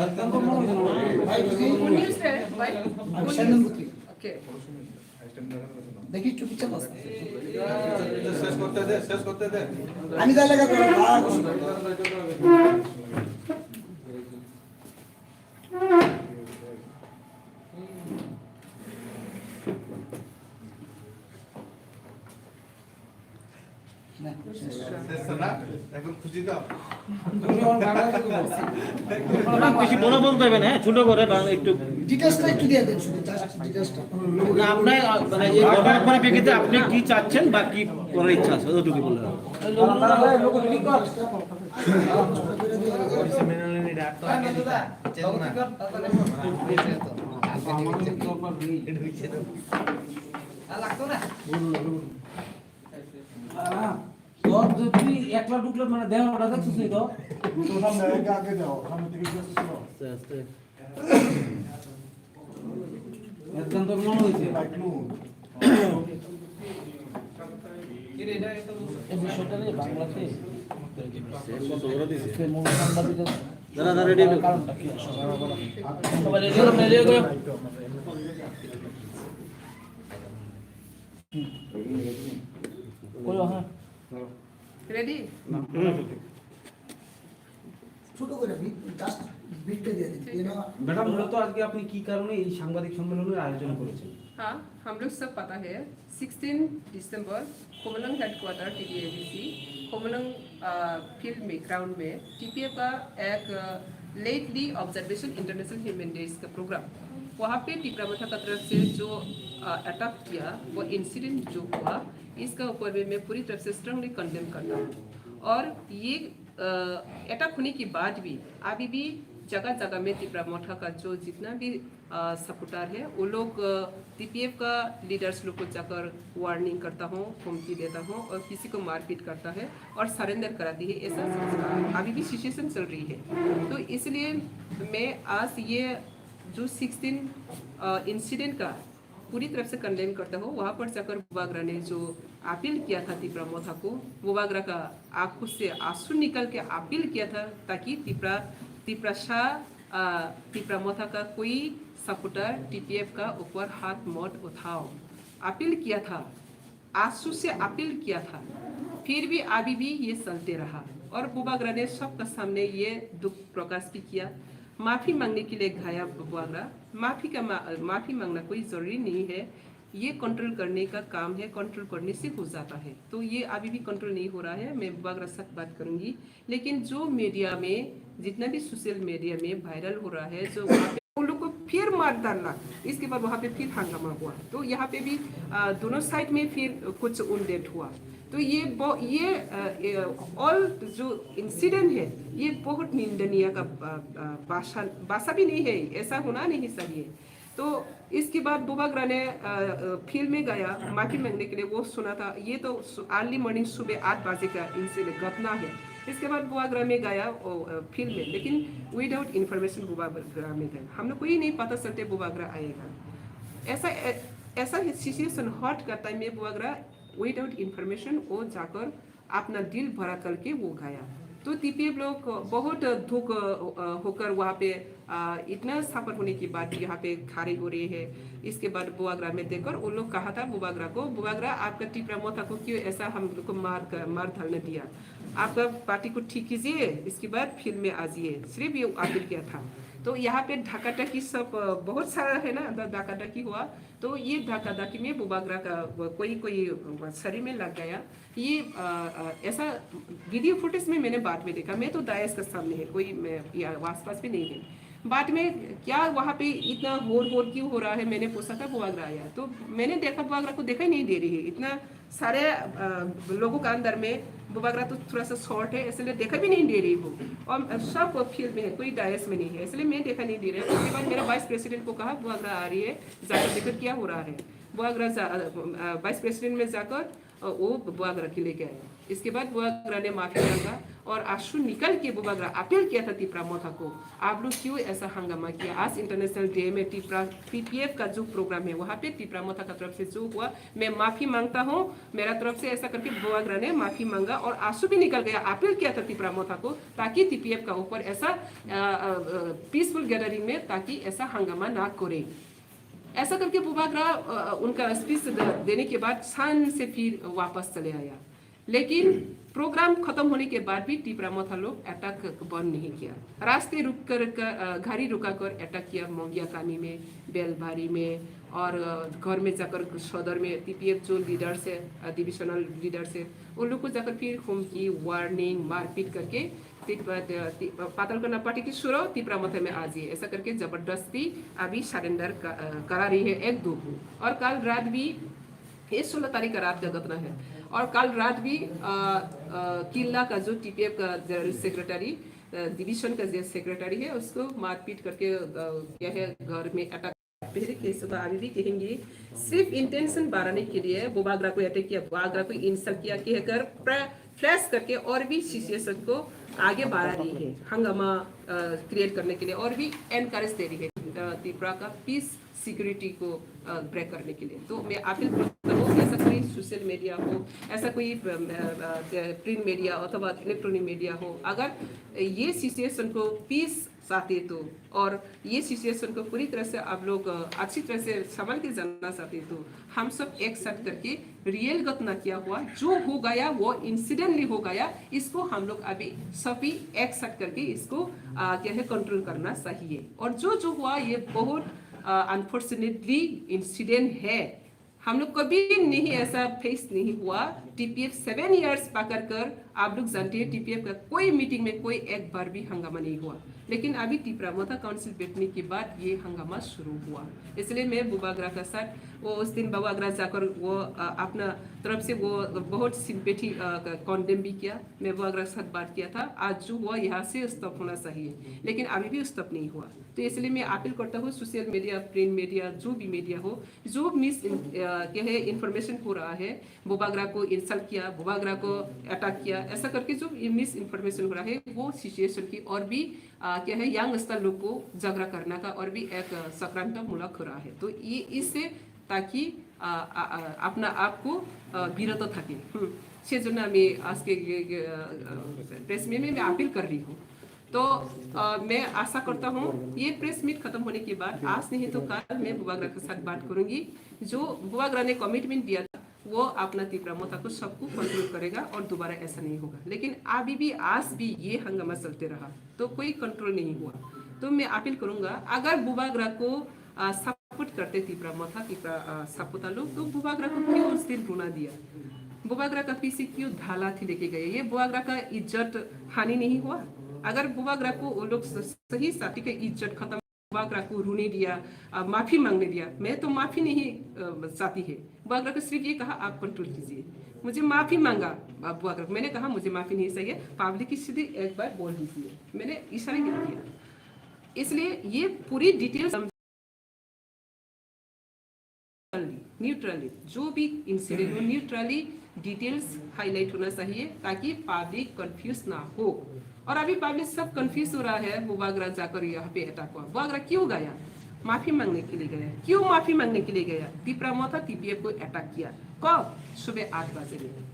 ভাই, তুমি কোন নিউজ রে ভাই? আমি সেনগুপ্তি। ওকে। দেখি একটু পিছনে বস। শেষ করতে দে, শেষ করতে দে। আমি তাহলে কথা বলবো। না, শেষ। শেষ না? এখন খুশি তো? বেশি বড় বলতে হবে না, হ্যাঁ, ছোট করে বা একটু। ডিটেইলসটা একটু দিয়ে দেন শুধু, জাস্ট ডিটেইলসটা। না, আপনার, আহ, মানে, এই ঘটনার পরিপ্রেক্ষিতে আপনি কি চাচ্ছেন বা কি করার ইচ্ছা আছে, অতটুকু বললেন। লাগতো না। আহ, তোর যদি একলা ঢুকলে মানে দেহ ওটা দেখছিস নি তো? তো সামনে আগে, আগে যাও, সামনে থেকে জিজ্ঞেস করো। আস্তে, আস্তে। একদম তোর মনে হয়েছে? Bike no. এই বিষয়টা নিয়ে বাংলাতে সে মূল সাংবাদিকের দাঁড়া, দাঁড়া, রেডি হয়ে। কারণটা কি আসলে? সবাই রেডি হয়ে, রেডি হয়ে। কইও, হ্যাঁ। রেডি? ছোট করে বিট, জাস্ট বিটটা দিয়ে দিন। ঠিক। ম্যাডাম, মূলত আজকে আপনি কি কারণে এই সাংবাদিক সম্মেলনের আয়োজন করেছেন? हाँ, हम लोग सब पता है, सिक्सटीन दिसंबर Khumulwng headquarter TTAADC Khumulwng, uh, field में, ग्राउंड में टीपीएफ का एक, uh, lately observation international human days का प्रोग्राम, वहाँ पे तिपरा मोर्चा का तरफ से जो, अ, अटैक किया, वो इंसिडेंट जो हुआ, इसका ऊपर में मैं पूरी तरफ से स्ट्रांगली कंडेम करता हूँ। और ये, अ, अटैक होने के बाद भी अभी भी जगह जगह में तिपरा मोर्चा का जो जितना भी, अ, सपोर्टर है, वो लोग, अ, टीपीएफ का लीडर्स लोग को जाकर वार्निंग करता हूँ, धमकी देता हूँ और किसी को मारपीट करता है और सरेंडर कराती है। ऐसा अभी भी सिचुएशन चल रही है। तो इसलिए मैं आज ये जो सिक्सटीन, अ, इंसिडेंट का पूरी तरफ से कंडेम करता हूँ। वहाँ पर जाकर बुबागरा ने जो अपील किया था तिपरा मोर्चा को, बुबागरा का आंखों से आंसू निकाल के अपील किया था, ताकि तिपरा, तिपरा शाह, अ, तिपरा मोर्चा का कोई सपोर्टर टीपीएफ का ऊपर हाथ मत उठाओ, अपील किया था। आंसू से अपील किया था, फिर भी अभी भी ये चलते रहा। और बुबागरा ने सबका सामने ये दुख प्रकाश भी किया। माफी मांगने के लिए गया बुबागरा, माफी का मा-, माफी मांगना कोई जरूरी नहीं है, ये कंट्रोल करने का काम है, कंट्रोल करने से हो जाता है। तो ये अभी भी कंट्रोल नहीं हो रहा है। मैं बुबागरा साथ बात करूंगी, लेकिन जो मीडिया में, जितना भी सोशल मीडिया में वायरल हो रहा है, जो वहाँ पे उन लोग को फिर मार डालना, इसके बाद वहाँ पे फिर हंगामा हुआ। तो यहाँ पे भी, आ, दोनों साइड में फिर कुछ इंसिडेंट हुआ। तो ये ब-, ये, आ, ये ऑल जो इंसिडेंट है, ये बहुत निंदनीय का, आ, आ, भाषा, भाषा भी नहीं है, ऐसा होना नहीं चाहिए। तो इसके बाद बुबागरा ने, आ, आ, फील्ड में गया माफी मांगने के लिए, वो सुना था। ये तो सु-, अर्ली मॉर्निंग, सुबह आठ बजे का इंसिडेंट, घटना है। इसके बाद बुबागरा में गया, ओ, आ, फील्ड में, लेकिन विदाउट इंफॉर्मेशन बुबागरा में गया। हम लोग को ही नहीं पता चलते बुबागरा आएगा। ऐसा, ऐ-, ऐसा ही सिचुएशन हॉट का टाइम में बुबागरा विदाउट इंफॉर्मेशन वो जाकर अपना दिल भरा करके वो गया। तो टीपीएफ लोग बहुत दुख, अ, होकर वहाँ पे, अ, इतना सफर होने के बाद भी यहाँ पे खड़े हो रहे हैं। इसके बाद बुबागरा में देखकर उन लोग कहा था बुबागरा को, "बुबागरा, आपका टिपरा मोथा को क्यों ऐसा हम लोग को मार कर, मार डालने दिया? आपका पार्टी को ठीक कीजिए, इसके बाद फील्ड में आ जाइए।" सिर्फ ये अपील किया था। तो यहाँ पे धक्का धक्की सब, अ, बहुत सारा है ना, ध-, धक्का धक्की हुआ। तो ये धक्का धक्की में बुबागरा का कोई, कोई शरीर में लग गया। ये, अ, अ, ऐसा वीडियो फुटेज में मैंने बाद में देखा, मैं तो डायस के सामने है, कोई मैं या आसपास भी नहीं है। बाद में क्या वहाँ पे इतना होर होर क्यों हो रहा है, मैंने पूछा था बुबागरा आया, तो मैंने देखा बुबागरा को दिखाई नहीं दे रही है। इतना सारे, अ, लोगों का अंदर में बुबागरा तो थोड़ा सा शॉर्ट है, इसलिए दिखाई भी नहीं दे रही वो। और सब फील्ड में है, कोई डायस में नहीं है, इसलिए मैं दिखाई नहीं दे रहा। उसके बाद मेरा वाइस प्रेसिडेंट को कहा, "बुबागरा आ रही है, जाकर देखो क्या हो रहा है।" बुबागरा जा-, अ, अ, वाइस प्रेसिडेंट में जाकर, अ, वो बुबागरा के लेके आया। इसके बाद बुबागरा ने माफी मांगा और आंसू निकाल के बुबागरा अपील किया था तिपरा मोथा को, "आप लोग क्यों ऐसा हंगामा किया? आज इंटरनेशनल डे में टिपरा, टीपीएफ का जो प्रोग्राम है, वहाँ पे तिपरा मोथा का तरफ से जो हुआ, मैं माफी मांगता हूँ।" मेरा तरफ से ऐसा करके बुबागरा ने माफी मांगा और आंसू भी निकल गया, अपील किया था तिपरा मोथा को, ताकि टीपीएफ का ऊपर ऐसा, अ, अ, अ, पीसफुल गैदरिंग में ताकि ऐसा हंगामा ना करे। ऐसा करके बुबागरा, अ, उनका स्पीच द-, देने के बाद शान से फिर वापस चले आया। लेकिन प्रोग्राम खत्म होने के बाद भी तिपरा मोथा लोग अटैक बंद नहीं किया। रास्ते रुक कर, कर, अ, गाड़ी रुका कर अटैक किया मोंगियाकामी में, बेलबारी में, और, अ, घर में जाकर सदर में टीपीएफ जो लीडर्स है, अ, डिविजनल लीडर्स है, उन लोग को जाकर फिर हुमकी, वार्निंग, मारपीट करके तिप-, अ, ति-, अ, पातालकन्या पार्टी की सुरो तिपरा मोथा में आ जाइए, ऐसा करके जबरदस्ती अभी सरेंडर क-, अ, करा रही है एक दो को। और कल रात भी, ये सोलह तारीख का रात का घटना है, और कल रात भी, अ, अ, किला का जो टीपीएफ का जनरल सेक्रेटरी, अ, डिवीजन का जो सेक्रेटरी है, उसको मारपीट करके, अ, क्या है, घर में अटैक। पहले केस होता, अभी भी कहेंगे, सिर्फ इंटेंशन बढ़ाने के लिए बुबागरा को अटैक किया, बुबागरा को इंसल्ट किया, कहकर प्र-, फ्लैश करके और भी सिचुएशन को आगे बढ़ा रही है, हंगामा, अ, क्रिएट करने के लिए और भी एनकरेज दे रही है, अ, त्रिपुरा का पीस सिक्योरिटी को, अ, ब्रेक करने के लिए। तो मैं अपील करता हूँ, ऐसा कोई सोशल मीडिया हो, ऐसा कोई, अ, अ, अ, प्रिंट मीडिया अथवा इलेक्ट्रॉनिक मीडिया हो, अगर ये सिचुएशन को पीस चाहते तो, और ये सिचुएशन को पूरी तरह से आप लोग, अ, अच्छी तरह से संभाल के जाना चाहते तो, हम सब एक साथ करके रियल घटना क्या हुआ, जो हो गया वो इंसिडेंटली हो गया, इसको हम लोग अभी सभी एक साथ करके इसको, अ, क्या है, कंट्रोल करना चाहिए। और जो जो हुआ ये बहुत, अ, अनफॉर्चुनेटली इंसिडेंट है, हम लोग कभी नहीं ऐसा फेस नहीं हुआ। टीपीएफ सेवन ईयर्स पकड़ कर, आप लोग जानते हैं, टीपीएफ का कोई मीटिंग में कोई एक बार भी हंगामा नहीं हुआ, लेकिन अभी तिपरा मोथा काउंसिल बैठने के बाद ये हंगामा शुरू हुआ। इसलिए मैं बुबागरा का साथ, वो उस दिन बुबागरा जाकर वो, अ, अपना तरफ से वो बहुत सिंपैथी, अ, का कॉन्डेम भी किया। मैं बुबागरा के साथ बात किया था। आज जो हुआ यहाँ से स्टॉप होना चाहिए, लेकिन अभी भी स्टॉप नहीं हुआ। तो इसलिए मैं अपील करता हूँ, सोशल मीडिया, प्रिंट मीडिया, जो भी मीडिया हो, जो मिस इन-, अ, क्या है, इंफॉर्मेशन हो रहा है, बुबागरा को इंसल्ट किया, बुबागरा को अटैक किया, ऐसा करके जो ये मिस इंफॉर्मेशन हो रहा है, वो सिचुएशन की और भी, अ, क्या है, यंगस्टर लोग को झगड़ा करने का और भी एक, अ, चक्रांतमूलक हो रहा है। तो ये इससे ताकि, अ, अ, अ, अपना आप को, अ, বিরত থাকে। হুম, সেজন্য আমি আজকে, এ, এ, আ, আ, প্রেস মিট মে मैं अपील कर रही हूँ। तो, अ, मैं आशा करता हूँ ये प्रेस मीट खत्म होने के बाद आज नहीं तो कल मैं बुबागरा के साथ बात करूंगी। जो बुबागरा ने कमिटमेंट दिया था, वो अपना तीपरा मोथा को सबको कंट्रोल करेगा और दोबारा ऐसा नहीं होगा। लेकिन अभी भी आज भी ये हंगामा चलते रहा तो कोई कंट्रोल नहीं हुआ। तो मैं अपील करूंगा, अगर बुबागरा को सपोर्ट करते तीपरा मोथा, तीपरा सपोर्टा लोग, तो बुबागरा को क्यों उस दिन रोना दिया? बुबागरा का पीछे क्यों धाला थी लेके गए? ये बुबागरा का इज्जत हानि नहीं हुआ? अगर बुबागरा को वो लोग सही साथी का इज्जत खत्म, बुबागरा को रोने दिया, माफी मांगने दिया, मैं तो माफी नहीं चाहती है। बुबागरा को सिर्फ ये कहा, आप कंट्रोल कीजिए। मुझे माफी मांगा बुबागरा, मैंने कहा मुझे माफी नहीं चाहिए, पब्लिक की सीधे एक बार बोल दीजिए, मैंने इशारा किया। इसलिए ये पूरी डिटेल्स न्यूट्रली, जो भी इंसिडेंट हो, न्यूट्रली डिटेल्स हाईलाइट होना चाहिए, ताकि पब्लिक कंफ्यूज ना हो। और अभी पब्लिक सब कंफ्यूज हो रहा है, बुबागरा जाकर यहाँ पे अटैक हुआ। बुबागरा क्यों गया? माफी मांगने के लिए गया। क्यों माफी मांगने के लिए गया? तीपरा मोथा टीपीएफ को अटैक किया। कब? सुबह आठ बजे में।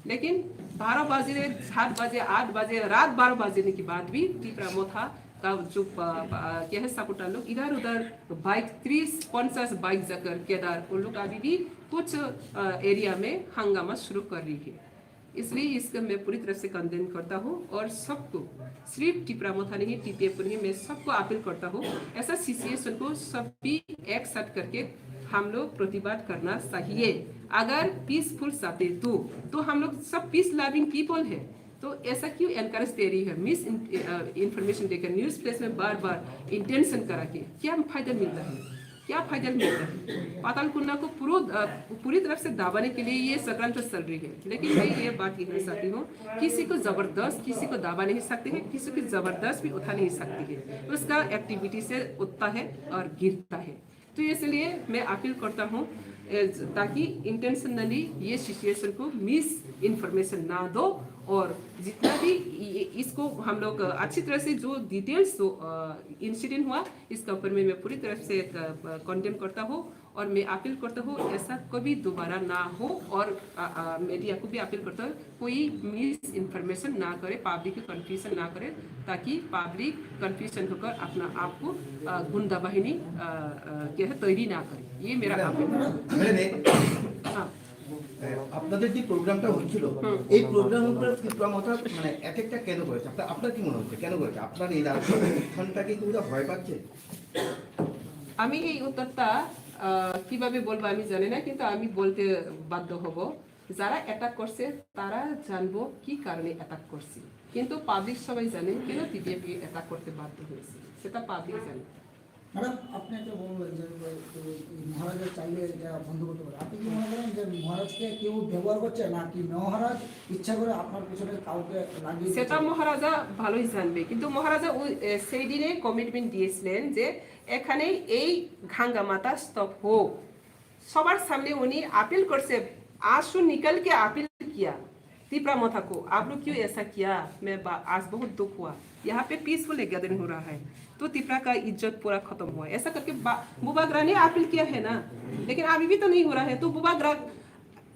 लेकिन बारह बजे, सात बजे, आठ बजे, रात बारह बजने के बाद भी तीपरा मोथा का जो क्या है, सपोर्टर लोग इधर उधर बाइक, तीस पचास बाइक जाकर केदार, उन लोग अभी भी कुछ एरिया में हंगामा शुरू कर रही है। इसलिए इसका मैं पूरी तरफ से कंडेम करता हूँ और सबको, सिर्फ तीपरा मोथा नहीं, टीपीएफ को नहीं, मैं सबको अपील करता हूँ, ऐसा सिचुएशन को सभी एक साथ करके हम लोग प्रतिवाद करना चाहिए। अगर पीसफुल चाहते तो, तो हम लोग सब पीस लविंग पीपल है, तो ऐसा क्यों एनकरेज दे रही है? मिस इंफॉर्मेशन देकर न्यूज प्लेस में बार बार इंटेंशन करा के क्या फायदा मिलता है? क्या फायदा मिलता है? पाताल कुंडा को पूरा पूरी तरफ से दबाने के लिए ये षड्यंत्र चल रही है। लेकिन मैं ये बात कहना चाहती हूँ, किसी को जबरदस्त किसी को दबा नहीं सकते हैं, किसी की जबरदस्त भी उठा नहीं सकती है। उसका एक्टिविटी से उठता है और गिरता है। तो इसलिए मैं अपील करता हूँ, ताकि इंटेंशनली ये सिचुएशन को मिस इंफॉर्मेशन ना दो, और जितना भी इसको हम लोग अच्छी तरह से जो डिटेल्स इंसिडेंट हुआ, इसका ऊपर में मैं पूरी तरफ से कंडेम करता हूँ और मैं अपील करता हूँ, ऐसा कभी दोबारा ना हो। और मीडिया को भी अपील करता हूँ, कोई मिस इंफॉर्मेशन ना करे, पब्लिक को कंफ्यूजन ना करे, ताकि पब्लिक कंफ्यूजन होकर अपना आप को गुंडा बाहिनी क्या है, तैयारी ना करे। ये मेरा अपील है। हाँ। আপনাদের যে প্রোগ্রামটা হচ্ছিল, এই প্রোগ্রামের উপরে তীব্র মতামত মানে অ্যাটাকটা কেন করেছে? আপনার আপনার কি মনে হচ্ছে, কেন করেছে? আপনার এই রাজনৈতিক উত্থানটাকে কি ওরা ভয় পাচ্ছে? আমি এই উত্তরটা কিভাবে বলবো আমি জানি না, কিন্তু আমি বলতে বাধ্য হব। যারা অ্যাটাক করছে তারা জানবো কি কারণে অ্যাটাক করছে, কিন্তু পাবলিক সবাই জানে কেন টিপিএফ অ্যাটাক করতে বাধ্য হয়েছে, সেটা পাবলিক জানে। ম্যাডাম, আপনি একটা বললেন যে মহারাজের চাইলে এটা বন্ধ করতে পারে। আপনি কি মনে করেন যে মহারাজকে কেউ ব্যবহার করছে, নাকি মহারাজ ইচ্ছা করে আপনার পিছনে কাউকে লাগিয়ে দিচ্ছে? সেটা মহারাজা ভালোই জানবে, কিন্তু মহারাজা সেই দিনে কমিটমেন্ট দিয়েছিলেন যে এখানে এই হাঙ্গামাটা স্টপ হোক। সবার সামনে উনি আপিল করছে, आंसू निकल के अपील किया, तीपरा मोथा को, आप लोग क्यों ऐसा किया? मैं आज बहुत दुख हुआ। यहाँ पे पीसफुल एक गैदरिंग हो रहा है, तो तीपरा का इज्जत पूरा खत्म हुआ। ऐसा करके बुबागरा ने अपील किया है ना, लेकिन अभी भी तो नहीं हो रहा है। तो बुबागरा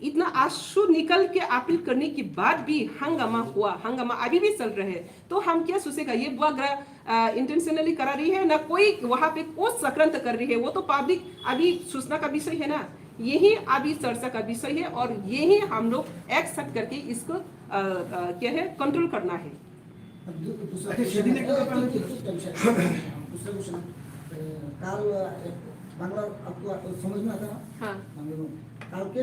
इतना आंसू निकल के अपील करने के बाद भी हंगामा हुआ, हंगामा अभी भी चल रहा है। तो हम क्या सोचेगा, ये बुबागरा इंटेंशनली करा रही है ना, कोई वहां पे कोई चक्रांत कर रही है, वो तो पब्लिक अभी सूचना का विषय है ना, यही अभी चर्चा का विषय है और यही हम लोग एक साथ करके इसको क्या है, कंट्रोल करना है। আচ্ছা, সেদিন একটা ব্যাপার হয়েছিল। কাল বাংলা, आपको समझ में आता है? हाँ। কালকে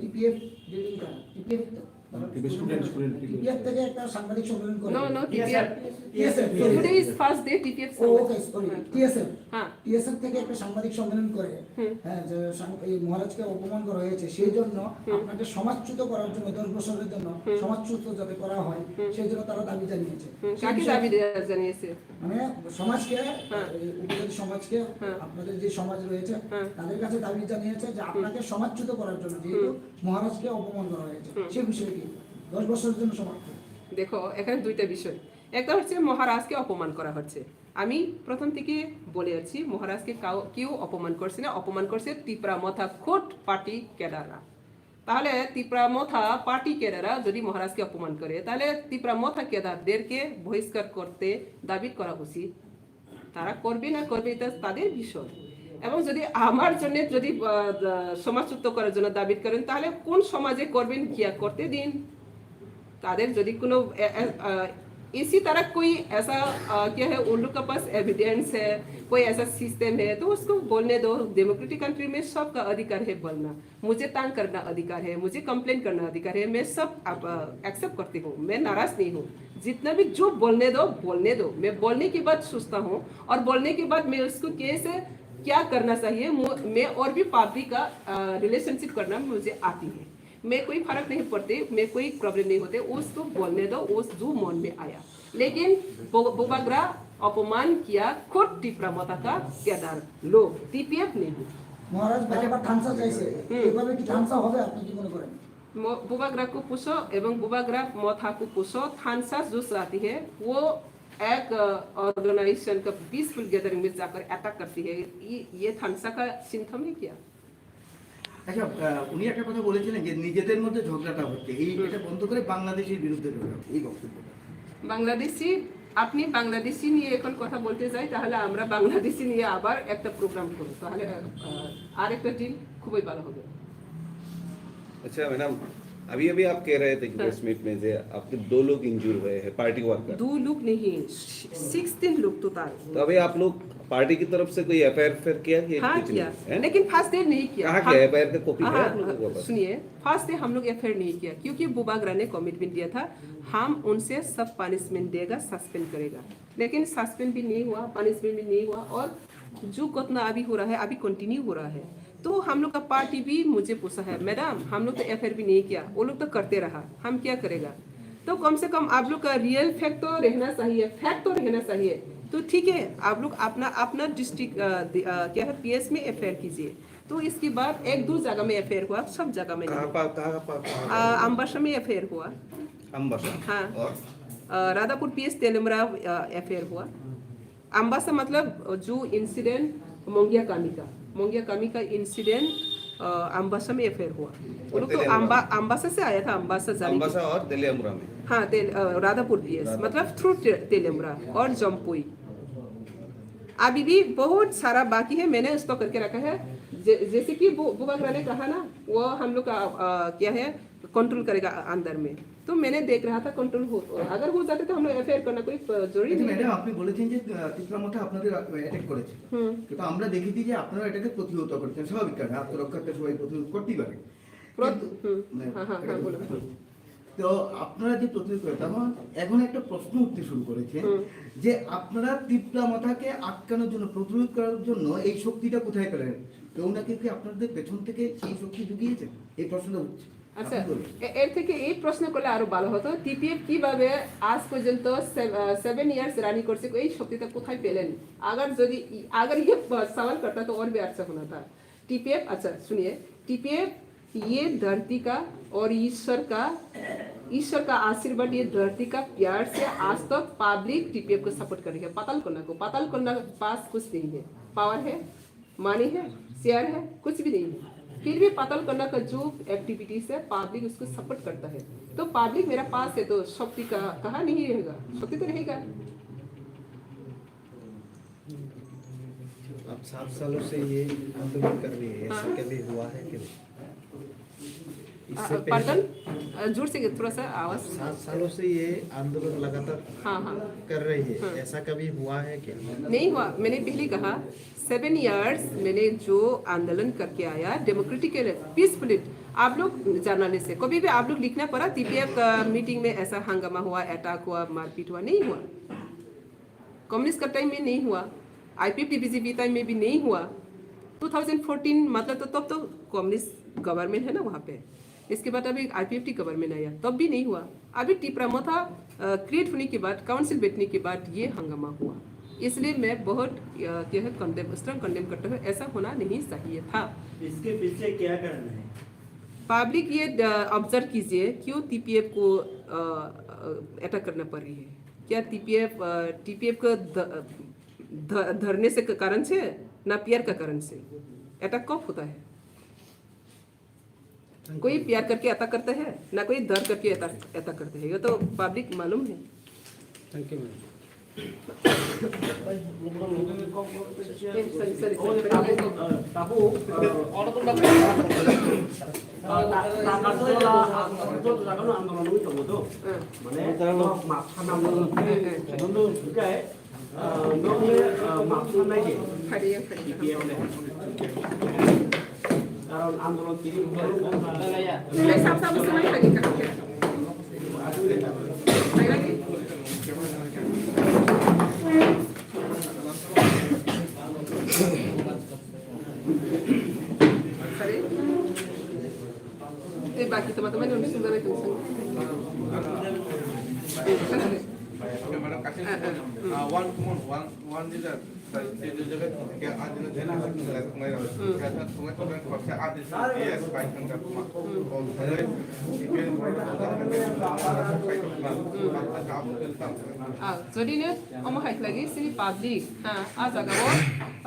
টিপিএফ ডিলিং করা, টিপিএফ টিপিএফ থেকে একটা সাংবাদিক সম্মেলন করে। No, no, TPF. Today is first day TPF. ও, ওকে, সরি, টিএসএফ। হ্যাঁ। টিএসএফ থেকে একটা সাংবাদিক সম্মেলন করে, হ্যাঁ, যে এই মহারাজকে অপমান করা হয়েছে, সেই জন্য আপনাকে সমাজচ্যুত করার জন্য, দশ বছরের জন্য সমাজচ্যুত যাতে করা হয়, সেই জন্য তারা দাবি জানিয়েছে। কাকে দাবি জানিয়েছে? মানে সমাজকে, উপজাতি সমাজকে, আপনাদের যে সমাজ রয়েছে, তাদের কাছে দাবি জানিয়েছে যে আপনাকে সমাজচ্যুত করার জন্য, যেহেতু মহারাজকে অপমান করা হয়েছে, সে বিষয়ে কি দশ বছরের জন্য সমাপ্ত? দেখো, এখানে দুইটা বিষয়। একটা হচ্ছে মহারাজকে অপমান করা হচ্ছে। আমি প্রথম থেকে বলে আসছি, মহারাজকে কেউ অপমান করছে না, অপমান করছে তিপ্রা মথা খোদ পার্টি ক্যাডাররা। তাহলে তিপ্রা মথা পার্টি ক্যাডাররা যদি মহারাজকে অপমান করে, তাহলে তিপ্রা মথা ক্যাডারদেরকে বহিষ্কার করতে দাবি করা উচিত। তারা করবে না করবে, এটা তাদের বিষয়। এবং যদি আমার জন্য যদি, আহ, আহ, সমাজচ্যুত করার জন্য দাবি করেন, তাহলে কোন সমাজে করবেন, গিয়া করতে দিন। তাদের যদি কোনো, এ, এ, আহ, इसी तरह कोई ऐसा, अ, क्या है, उन लोग के पास एविडेंस है, कोई ऐसा सिस्टम है, तो उसको बोलने दो। डेमोक्रेटिक कंट्री में सबका अधिकार है बोलना। मुझे तंग करना अधिकार है, मुझे कंप्लेन करना अधिकार है, मैं सब, अ, एक्सेप्ट करती हूँ, मैं नाराज नहीं हूँ। जितना भी जो बोलने दो, बोलने दो। मैं बोलने के बाद सोचता हूँ और बोलने के बाद मैं उसको कैसे, क्या करना चाहिए, मु-, मैं और भी पब्लिक का, अ, रिलेशनशिप करना मुझे आती है। मैं कोई फर्क नहीं पड़ते, मैं कोई प्रॉब्लम नहीं होते, उसको बोलने दो, उस जो मन में आया। लेकिन बु-, বুবাগ্রা অপমান কিয়া খুদ টিপ্রা মথা কা কেডার লোক, টিপিএফ নেই। মহারাজ বারবার থানসা চাইছে, হুম। এভাবে কি থানসা হবে, আপনি কি মনে করেন? म-, बुबाग्रा को पूछो एवं बुबाग्रा मोथा को पूछो, थानसा जो चाहती है, वो एक, अ, ऑर्गेनाइजेशन का पीसफुल गैदरिंग में जाकर अटैक करती है। ये, ये थानसा का सिम्टम है क्या? আচ্ছা, আহ, উনি একটা কথা বলেছিলেন যে নিজেদের মধ্যে ঝগড়াটা হচ্ছে, এই হুম। এটা বন্ধ করে বাংলাদেশের বিরুদ্ধে ঝগড়া হচ্ছে, এই বক্তব্যটা। বাংলাদেশি, আপনি বাংলাদেশি নিয়ে এখন কথা বলতে যাই, তাহলে আমরা বাংলাদেশি নিয়ে আবার একটা প্রোগ্রাম করব, তাহলে, আহ, আরেকটা দিন খুবই ভালো হবে। अच्छा मैडम, अभी अभी आप कह रहे थे कि हाँ। प्रेस मीट में, जे आपके दो लोग इंजर हुए हैं, पार्टी वर्कर। दो लोग नहीं, सिक्सटीन लोग टोटल। तो अभी आप लोग पार्टी की तरफ से कोई एफआईआर फिर किया कि हाँ, कुछ किया। नहीं, है? लेकिन फर्स्ट डे नहीं किया। कहाँ हम किया? एफआईआर का कॉपी है हाँ, आप लोगों के पास? सुनिए, फर्स्ट डे हम लोग एफआईआर नहीं किया, क्योंकि बुबाग्रा ने कमिटमेंट दिया था, हम उनसे सब पनिशमेंट देगा, सस्पेंड करेगा। लेकिन सस्पेंड भी नहीं हुआ, पनिशमेंट भी नहीं हुआ, और जो घटना अभी हो रहा है, अभी कंटिन्यू हो रहा है। तो हम लोग का पार्टी भी मुझे पूछा है, "मैडम, हम लोग तो एफआईआर भी नहीं किया, वो लोग तो करते रहा, हम क्या करेगा?" तो कम से कम आप लोग का रियल फैक्ट तो रहना चाहिए, फैक्ट तो रहना चाहिए। तो ठीक है, आप लोग अपना, अपना डिस्ट्रिक्ट, अ, दि-, अ, क्या है, पीएस में एफआईआर कीजिए। तो इसके बाद एक दो जगह में एफआईआर हुआ, सब जगह में कहाँ नहीं। पा-, कहाँ पा-, कहाँ अ, पा-, अम्बासा में एफआईआर हुआ। अम्बासा। हाँ। और? अ, राधापुर पीएस तेलमरा, अ, एफआईआर हुआ। अम्बासा मतलब जो इंसिडेंट मोंगिया कामी का, मोंगिया कामी का इंसिडेंट, अ, अम्बासा में एफआईआर हुआ। वो और लोग तो तेलियामुरा अम्बा-, में? अम्बासा से आया था, अम्बासा जाने के अम्बासा और तेलियामुरा में? हाँ, तेल-, अ, राधापुर पीएस, राधापुर। मतलब थ्रू ते-, तेलियामुरा और जम्पुई। अभी भी बहुत सारा बाकी है, मैंने उसको करके रखा है। जै-, जैसे कि बु-, बुबाग्रा ने कहा ना, वो हम लोग का, अ, क्या है, कंट्रोल करेगा अंदर में। तो मैंने देख रहा था कंट्रोल हो, अगर हो जाते तो हम लोग एफआईआर करना कोई, अ, जरूरी नहीं है। ম্যাডাম, আপনি বলেছেন যে, আহ, তিপ্রা মথা আপনাদের, আহ, অ্যাটাক করেছে। হুম। কিন্তু আমরা দেখেছি যে আপনারা এটাকে প্রতিহত করেছেন, স্বাভাবিক কারণে আত্মরক্ষার্থে সবাই প্রতিহোধ করতেই পারে। প্রত-, কিন্তু, হুম। মানে, হ্যাঁ, হ্যাঁ, হ্যাঁ, এটা বলুন। তো আপনারা যে প্রতিরোধ করেন, তখন এখন একটা প্রশ্ন উঠতে শুরু করেছে হুম। যে আপনারা তিপ্রা মথাকে আটকানোর জন্য, প্রতিরোধ করার জন্য এই শক্তিটা কোথায় পেলেন? কেউ না কেউ কি আপনাদের পেছন থেকে সেই শক্তি জুগিয়েছে? এই প্রশ্নটা উঠছে। আচ্ছা, আপনি বলুন। এ-, এর থেকে এই প্রশ্ন করলে আরো ভালো হতো, টিপিএফ কিভাবে আজ পর্যন্ত সে-, আহ, সেভেন ইয়ার্স রানি করছে, এই শক্তিটা কোথায় পেলেন? अगर যদি ই-, अगर ये प-, सवाल करता तो और भी अच्छा होना था। टीपीएफ, अच्छा सुनिए, टीपीएफ ये धरती का और ईश्वर का, ईश्वर का आशीर्वाद, ये धरती का प्यार से आज तक पब्लिक टीपीएफ को सपोर्ट कर रही है। पाताल कोना को, पाताल कोना के पास कुछ नहीं है, पावर है, मनी है, शेयर है, कुछ भी नहीं है, फिर भी पाताल कोना का जो एक्टिविटीज है, पब्लिक उसको सपोर्ट करता है। तो पब्लिक मेरा पास है, तो शक्ति का कहाँ नहीं रहेगा? शक्ति तो रहेगा। आप सात सालों से ये आंदोलन कर रही है, ऐसा हाँ। कभी हुआ है कि नहीं? इससे आ, पहले पाटन, आ, जोर से, थोड़ा सा आवाज। सात सालों से ये आंदोलन लगातार हाँ, हाँ। कर रही है, हाँ। ऐसा कभी हुआ है क्या? नहीं हुआ। मैंने पहले कहा, सेवन इयर्स मैंने जो आंदोलन करके आया डेमोक्रेटिकली, पीसफुली, आप लोग जर्नलिस्ट है, कभी भी आप लोग लिखना पड़ा, टीपीएफ का मीटिंग में ऐसा हंगामा हुआ, अटैक हुआ, मारपीट हुआ, नहीं हुआ। कम्युनिस्ट का टाइम में नहीं हुआ, आईपीएफ टीबीजीपी टाइम में भी नहीं हुआ। टू थाउजेंड फोर्टीन मतलब तो तब तो कम्युनिस्ट गवर्नमेंट है ना वहाँ पे, इसके बाद अभी आईपीएफ टी गवर्नमेंट आया, तब भी नहीं हुआ। अभी टिपरा मोथा, अ, क्रिएट होने के बाद, काउंसिल बैठने के बाद ये हंगामा हुआ, इसलिए मैं बहुत, अ, क्या है, कंडेम, स्ट्रॉन्ग कंडेम करता हूँ। ऐसा होना नहीं चाहिए था। इसके पीछे क्या कारण है? पब्लिक ये, अ, ऑब्जर्व कीजिए, क्यों टीपीएफ को, अ, अ, अटैक करना पड़ रही है? क्या टीपीएफ, अ, टीपीएफ का ध-, ध-, धरने से क-, कारण से, ना प्यार का कारण से? अटैक कब होता है? कोई प्यार करके अटैक करता है, ना कोई डर करके अटैक, अटैक करता है। ये तो पब्लिक मालूम है। Thank you ma'am. Sorry, sorry, sorry. আন্দোলন হইতো মতো। মানে, মাথা নাম, হ্যাঁ, হ্যাঁ। Hari yang hari. Karon andolon tini. Hai, sam sam semai hari kan. Hari lagi. Sorry. Eh, baki teman-teman yang bisa dari itu. Okay, madam, kasih. Ah, ah. Ah, one, one, one leader. Ah, jodi no omo hai khlai di sini public, ha, a jaga o,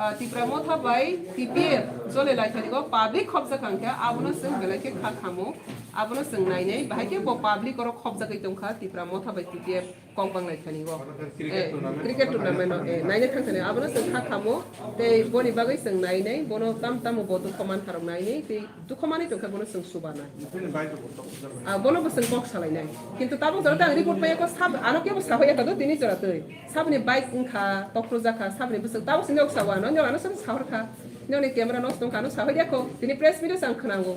ah, Tipra Motha bai T P F jole lai thani go public khobjak kha khe abono chwng belai khe kha khamo, abono chwng nainai, bahai khe bo public oro khobjagwi tongkha Tipra Motha bai T P F. Kok bang lai thani go. Cricket Eh, tournament. Cricket tournament no, eh, naina thang thani. Abono chwng kha khamo, tei boni bagwi chwng nainai, bono tam tamo bo dukho man kharok nainai, tei dukho manwi tongkha bono chwng subanai. Bini bai to kok. Ah, bono bo chwng kok salainai. Kintu tabuk jora tang report pai ko sab, ano kebo sahoya kado tini jora twi. Sabni bike wngkha, tokro jakha, sabni bwswk tabuk sini ok sawa no, nyo ano sab sahor kha. Nyo ni camera nos tongkha, ano sahoya ko. Tini press meet o chang khwnango.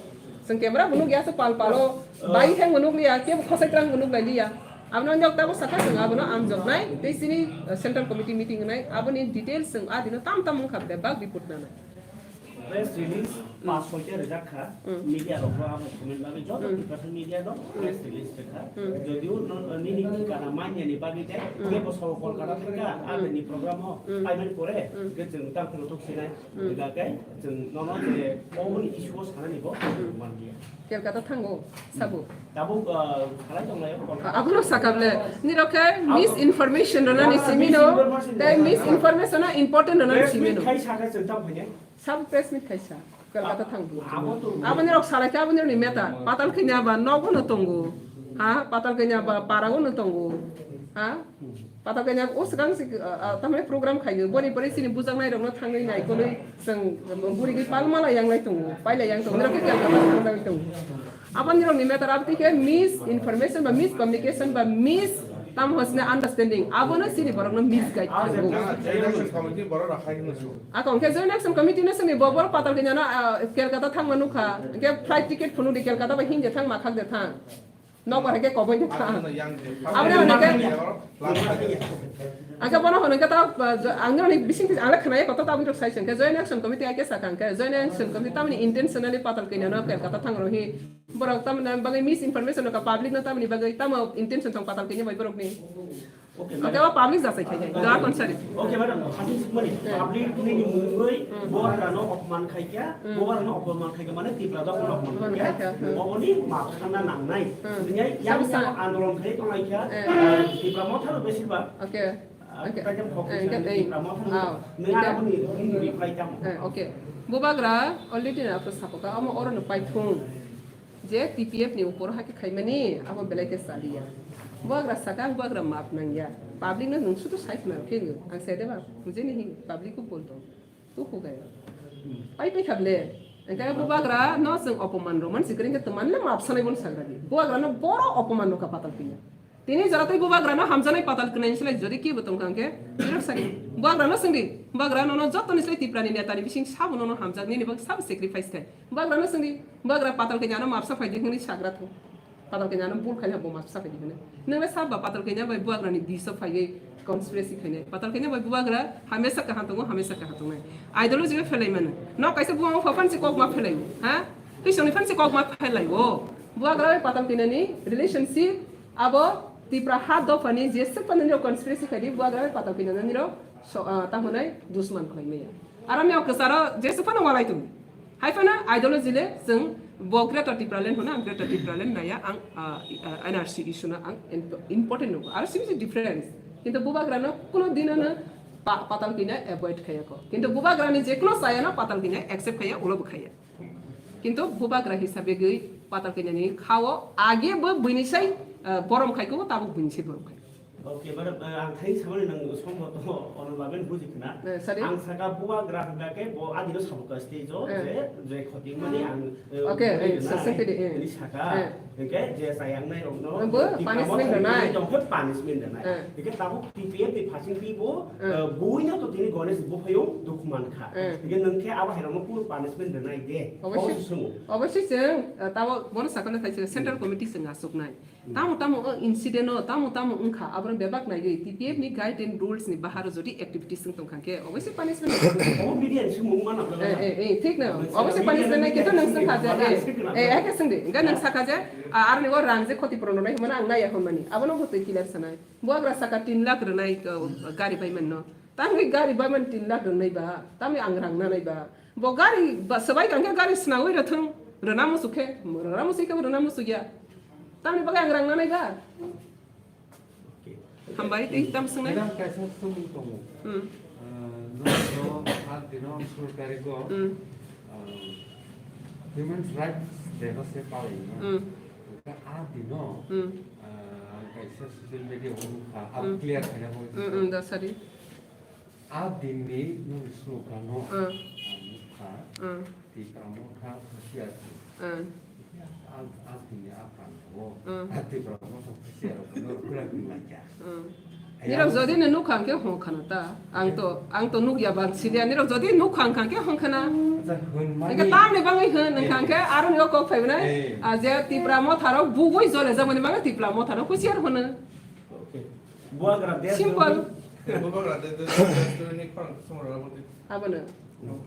Chwng camera bo nukya, so pal palo, bai heng bo nukliya, kebo khosai twlang bo nuklai liya. Abono nok tabo saka chwng abono amjoknai, tei chini, uh, central committee meeting wngnai, aboni details chwng a dino tam tam wngkha bebak report nanai. Press release pas soita rijak kha, Mm. media rok bo abo comment bagwi joto Mm. Tiprasa media rok Mm. press release rikha. Mm. Jodio no, nini kana manya ni bagwi tei Mm. kebo sabo Kolkata thangkha, Mm. aboni program o Mm. paimani pore, Mm. ke chwng tang khwlwk thok sinai. Hmm. Hingkha khe chwng nono je omo ni issue o sanani bo Hmm. manliya. Kolkata thango, sabo. Tabuk, ah, salai tonglaio, Kolkata. Abono sakable, nirok khe Abo misinformation rwnani Kolkata simino, misinformation tei rwnani misinformation no important rwnani press meet simino. Khai sakha chwng tamo hwnwi. Sabo press meet khaisa, Kolkata thango. Abo to Abo nirok salai khe abo nirok ni matter. Patal kanya ba nogo no tongo. Ha? Patal kanya ba parago no tongo. Ha? Patal kanya o swkang se, ah, ah, tamni program khaio. Boni pore chini bujaknai rokno thangwi naikolwi chwng buri gwi palma lai yang lai tongo, pai lai yang tongo. Nirok khe Kolkata thang lai tongo. Aboni rokni matter aboni khe misinformation ba miscommunication ba mis tam hosne understanding. Abono chini borokno misguide khaio. Joint Action Committee borok rok hai hino su. Ako hwnkhe Joint Action Committee no sini bo borok patal kanya no, ah, Kolkata thangma nukha. Hwnkhe flight ticket phunuk di Kolkata bai himje thang ma khak de thang. Nokbar hai khe koboi de kha. Aboni hwnwi khe, ang khe bono hwnwi khe ta, ang nini bising bising ang le khwnai koto ta aboni rok sai se hwnkhe Joint Action Committee hai khe sakha hwnkhe Joint Action Committee tamni intentionally patal kanya no Kolkata thang rw hi borok tamni bagwi misinformation rw kha public no tamni bagwi tamo intention thang patal kanya bai borok ni. Okay, Hwnkhe madam. O public jasai khai khai, dua konsari. Okay, madam. Hati sikmani, Hmm. public nini mungwi Hmm. Bubagra no opman khai kha, Hmm. Bubagra no opman khai kha, mane Tipra dok no opman khai kha. Opman khai kha, hmm. Oboni map sanna nangnai. Hmm. Nini yang Sab sa- yang andolon khai tonglai kha, Hmm. ah, Tipra Motha no besibak. Okay. Ah, Okay. kaisa focus Eh, nang eh, Tipra Motha no. Ah, Nang okay. Aboni nini reply tamo. Eh, okay. Bubagra already na apro sapoka, amo oro no paithung. Je T P F ni upor hake khaimani, abo belai khe chaliya. Bubagra saka, bubagra map nangya. Public no nwng sudu sai khna khe nwng. Ang sai de ba, mujhe nahi, public ko bol do. Tu ho gaya. Pai pai khable. Engkhe bubagra no chwng opoman rw man sikring khe tman le map sanai bon sagra di. Bubagra no boro opoman rw ka patal piya. Tini jora tei bubagrano hamjaknai patal kwnai ni slai jodi kibo tongkha hwnkhe, nirok sadi. Bubagrano swngdi, bubagra nono jotoni slai Tiprani netani bising sabo nono hamjak nini bagwi sabo sacrifice khai. Bubagrano swngdi, bubagra patal kanyano mapsa phaidi hwnwi sagra thung. Patal kanyano bul khaina bo mapsa phaidi hwnwi. Nwngla sabo patal kanya bai bubagrani biso phaiwi conspiracy khainai. Patal kanya bai bubagra hamesa kaham tongo, hamesa kaham tongnai. Ideology bai phelai mano. No kaisa bubagra phan se kok ma phelai. Ha? Twisongni phan se kok ma phelai o. Bubagra bai patal kanyani relationship Abo Tipra ha dophani je swk phano nirok conspiracy khaidi, bubagra bai patal kanya nirok so, ah, tamo hwnwi dusman khlai maya. Aro miyok kwcharo je swk phano walai tongo. Hai phano ideology le chwng bo Greater Tipraland hwno, ang Greater Tipraland naya, ang, ah, ah, N R C issue no ang imp-, important nugo. Aro simi se difference. Kintu bubagra no kuno dino no pa-, patal kanya avoid khaya ko. Kintu bubagra ni je kuno saya no patal kanya accept khaya, ulo bo khaya. Kintu bubagra hisabe gwi patal kanyani khao age bo buini sai, ah, borom khai ko, tabuk buini sai borom khai. Okay, but, uh, ang thai samani nang sombo to ono baben buji khna. Eh, sorry? Ang saka bubagra hwnba khe bo adino sabuka stage o, eh, je, je khoti mani ang, eh, okay, eh, sasang pede, eh. Ini saka, eh, hingke je sayang nai rok no, bo punishment rwnai. Tong khe punishment rwnai. Eh. Hingke tabuk T P F ni phasing pi bo, eh, eh, buino to tini Ganesh bo phayo dukhu man kha. Eh. Hingke nang khe abo hai rok no kuno punishment rwnai de. Obosoi, obosoi chwng, eh, tabo bono sakha na thai se central committee chwng asuk nai. Tamo tamo o incident o tamo tamo wngkha, aborok bebak naiwi T P F ni guide and rules ni bahar o jodi activities wng tongkha khe obviously punishment. Obo media ni sumung mana. Eh, eh, eh, thik no. Obviously punishment nai khe to nang swngkha je, eh, eh, hai khe swngdi. Hingke nang sakha je, ah, aroni o rang je khoti puron rwnai hwnmano ang naiya hwnmani. Abono bo twi clear sanai. Bubagra saka tin lakh rwnai, uh, gari bai manno. Tamni gari bai man tin lakh rwnai ba. Tamni ang rang nanai ba. Bo gari ba swbai kangkhe gari swnamwi rwthwng, rwna muchuk khe, rwna muchuk khe rwna muchuk ya. Tamni bagwi ang rang nanai ba? Okay. Hambai, tei tam swngnai? Madam, kaisa swngmung tongo. Hmm. Ah, nokno, ah, dino sorkari go, hmm, ah, Women's Rights Day no se palai no. Hmm. Ah, dino, hmm, ah, kaisa social media o nukha, ah, hmm, clear khaina bo. Hmm, hmm, da sari. A dinni nung slukano, hmm, ang nukha, hmm, Tipra Motha husiar. Hmm. A, a dinni a prango, hmm, a Tipra Motha husiar, no kura kura kya. Hmm. Nirok jodi no nukha hwnkhe hwn khana ta. Ang to, ang to nukya bang sidia. Nirok jodi nukha hwnkha hwnkhe hwn khana. Acha hwn mani. Hwnkhe tamni bagwi hwn hwnkha hwnkhe aro ni o kok phai bwnai. Eh. A je Tipra Motha rok bugwi jole jaboni bagwi Tipra Motha rok husiar hwno. Okay. Bubagra desh simple. Bubagra de, de, de, de, ni khorang sumar rabo de. Abono.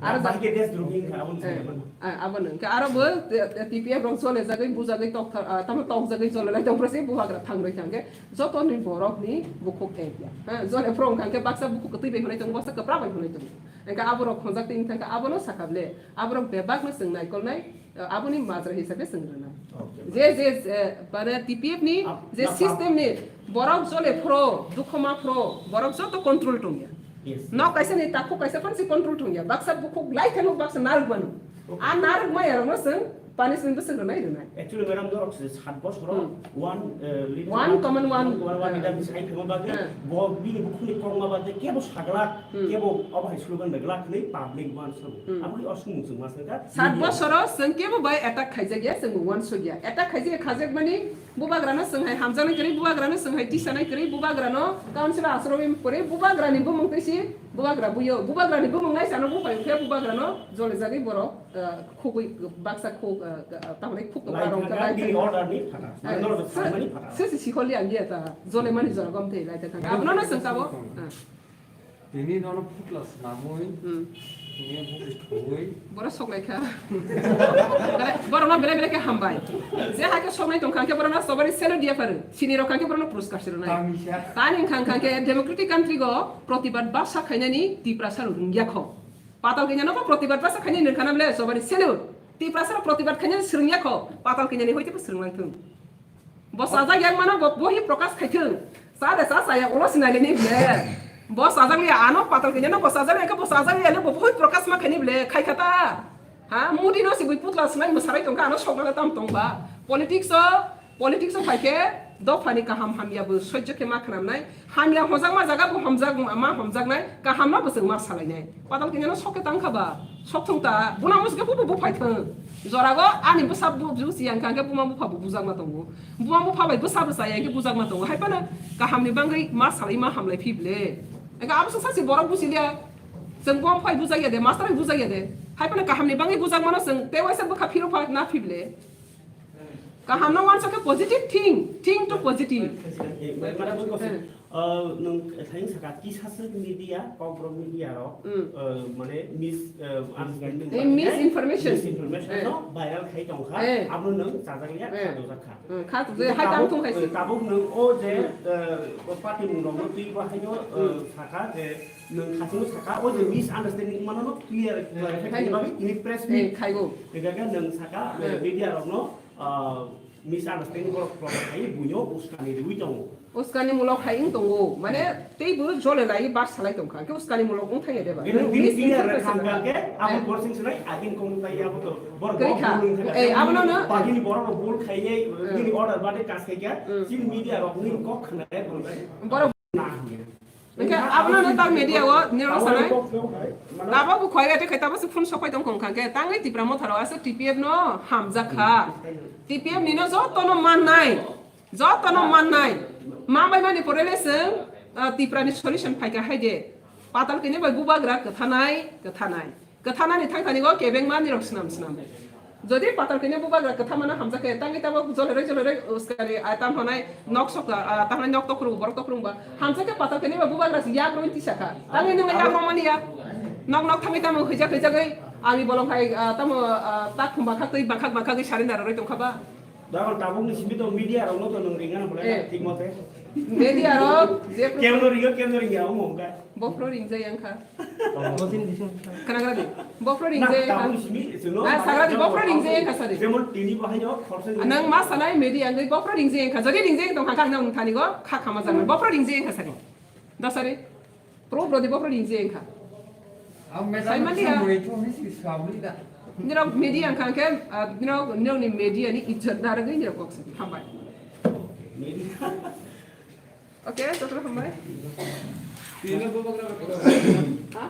Aro bahai khe desh drohi kha, abono. Eh, ah, abono. Hwnkhe aro bo, eh, eh, T P F rok jole jagwi, bujagwi tok tha-, ah, tamo tok jagwi jole lai tong phre se bubagra thang roi thang khe joto ni borok ni bukhuk ek ya. Ha, jole phrong kha hwnkhe baksa bukhuk kwtwi bai hwnwi tongo, baksa kwpra bai hwnwi tongo. Hwnkhe aborok khonjak twi wngkha hwnkhe abono sakha ble, aborok bebak no chwng naikolnai. Aboni majra hisabe chwng rwna. Okay. Je, je, eh, mane T P F ni, ah, je system ni, borok jole phro, dukho ma phro, borok joto control tongya. Yes. Nok kaisa ni takhuk kaisa phan se control tongya. Baksa bukhuk lai thangno baksa narwk mano. Okay. A narwk maya rokno chwng punishment bo chwng rwnai rwnai. Actually, madam, norok se sat bosor o, hmm, one, eh, leader, one common, one, one, one, eh, leader ni sai phema bagwi, eh, bo bini bukhukni kokma bagwi kebo saglak, hmm, kebo obo hai slogan bai glak hwnwi public uansukgo. Hmm. Aboni o swngmung chwng ma swngkha. Sat bosoro chwng kebo bai attack khaijakya, chwng bo uansukya. Attack khaijakya, khajakmani bubagrano chwng hai hamjaknai kwrwi, bubagrano chwng hai tisanai kwrwi, bubagrano council asromi kwrwi, bubagrani bumung twi si bubagra buio, bubagrani bumung nai sano buphai khe bubagrano jole jagwi borok, ah, khugwi baksa khug, ah, ah, tamoni khug lai rong thangkha, lai bini thangkha. Order ni phatha. Eh, mane norok se, thangmani phatha. Se, se, sikoli ang ya ta, jole mani jora gom thei lai ta thang. Abono no chwng tabo. Ah. Tini nono phutla swnamwi, hmm, tini bukhuwi. Borok sok lai kha. Bele-, borok no belai belai khe hambai. Je hai khe sok nai tong kha khe borok no sobari salute dia pharo. Sini rok kha khe borok no puruskar se rwnai. Tamisa. Tani wngkha kha khe democratic country go protibad baksa khainani Tiprasa rok rwngya kho. Patal kanya no bo protibad baksa khainani nung khana bele sobari salute. Tiprasa rok protibad khainani swrwngya kho. Patal kanya ni hoite bo swrwng lang thung. Bo sajak yang mano bo, bo hi prokash khai thung. Sa de sa saya ulo sinai le ni ble. Bo sajak liya ano patal kanya no bo sajak liya bo sajak liya le bo, bo hi prokash ma khai ni ble khai khata. Ha, Modi no si bui putla sinai mo sarai tong kha ano sok na tam tong ba. Politics o, politics o phai khe dophani kaham hamya bo sojjo khe ma khnam nai. Hamya hojak ma jaga bo homjak ma homjak nai. Kaham no bo chwng ma salai nai. Patal kanya no sok khe tang kha ba. Sok thung ta, buna musu khe bubu buphai thung. Jorago ani bwsa bu, bu si yang kha khe buma bupha bu bujak ma tongo. Buma bupha bai bwsa bwsa yang khe bujak ma tongo. Hai phano kaham ni bangwi ma salai ma hamlai phi ble. Engkha abo sa si borok busi liya. Chwng buma phai bujak ya de, master hai bujak ya de. Hai phano kaham ni bangwi bujak mano chwng te waisa bwkha phiro pha na phi ble. Kaham no wansa khe positive think, think to positive. Eh, mana bui kosik. Eh. Uh, nung thayung saka kisa se media, kokborok media rok, hmm, uh, mane mis, uh, understanding, eh, misinformation. Misinformation, eh, no viral khai tong kha, eh, abo nung chajak liya, eh, kha dojak kha. Hmm, kha dojak, hai tang thung hai si. Tabuk nung o je, hmm, uh, party mung rok no twi bo haino, uh, hmm, saka je nung khachung saka o je misunderstanding mano no clear, eh, clarify khai khaini bagwi tini press meet, eh, khaibo. Ega ga nung saka, eh, hmm, media rok no, uh, misunderstanding borok, borok khai buino uskani riwi tongo. Uskani mulok hai wng tongo, mane tei bo jole lai bar salai tongkha, khe uskani mulok wng thangya deba? Bini, bini, bini, bini, bini, bini, ke, abo borsing sinai, agin kong tai abo to, bor, bor, kha. Bor, eh, abo no, no. Bagini borok rok bol khai ye, hmm, bini order bade kas khai kya, hmm, chini media rok ni kok khna ye bol bai. Borok na hingye. Hingke abo no, no, tar media o, nero sanai. Tabo bo khoi gate khai, tabo se phone sopai tong kong kha, ke, tangwi Tipra Motha rok ase T P F no hamjak kha. T P F ni no joto no mannai. Jotono mannai, ma bai mani pore le chwng, ah, Tiprani solution phaikha hai de. Patal kini bai bubagra kwthanai, kwthanai. Kwthanani thangthani go kebengma nirok swnam swnam. Jodi patal kini bubagra kwthamano hamjakhe, tangwi tabo jolere jolere uskari, ah, tam honai nok sok, ah, tam honai nok tokrung, borok tokrung ba. Hamjakhe patal kini bai bubagra si yak roi tisa kha. Tangwi nung yak rok mani ya. Nok nok thangwi tamo hwijak hwijagwi ani bolong hai, ah, tamo, ah, tak khum bakhak twi bakhak bakhak gwi surrender roi tongkha ba. Dagon tabuk ni simi to media rok no to nung ringa na bolai. Eh. Thik mote. Media rok je pro- Kem no ringa, kem no ringa, omo hongka. Bofro ringjai yang kha. Mosin di sini. Kana kana di. Bofro ringjai yang kha. Tabuk ni simi, silo. Ah, sagra di bofro ringjai yang kha sari. Jemon tini bahai no khorsa. Nang ma sanai media ang bofro ringjai yang kha. Jodi ringjai yang tong kha, kha nang thani go kha khama jang. Bofro ringjai yang kha sari. Dasari. Pro brodi bofro ringjai wngkha. Ang medal Simon dia. Samui itu misi sabli da. Nirok media wngkha khe, ah, nirok, nirokni media ni ijjot narwgwi nirok kok sidi. Hambai. Okay, jotono hambai. Tini bubagra. Ha?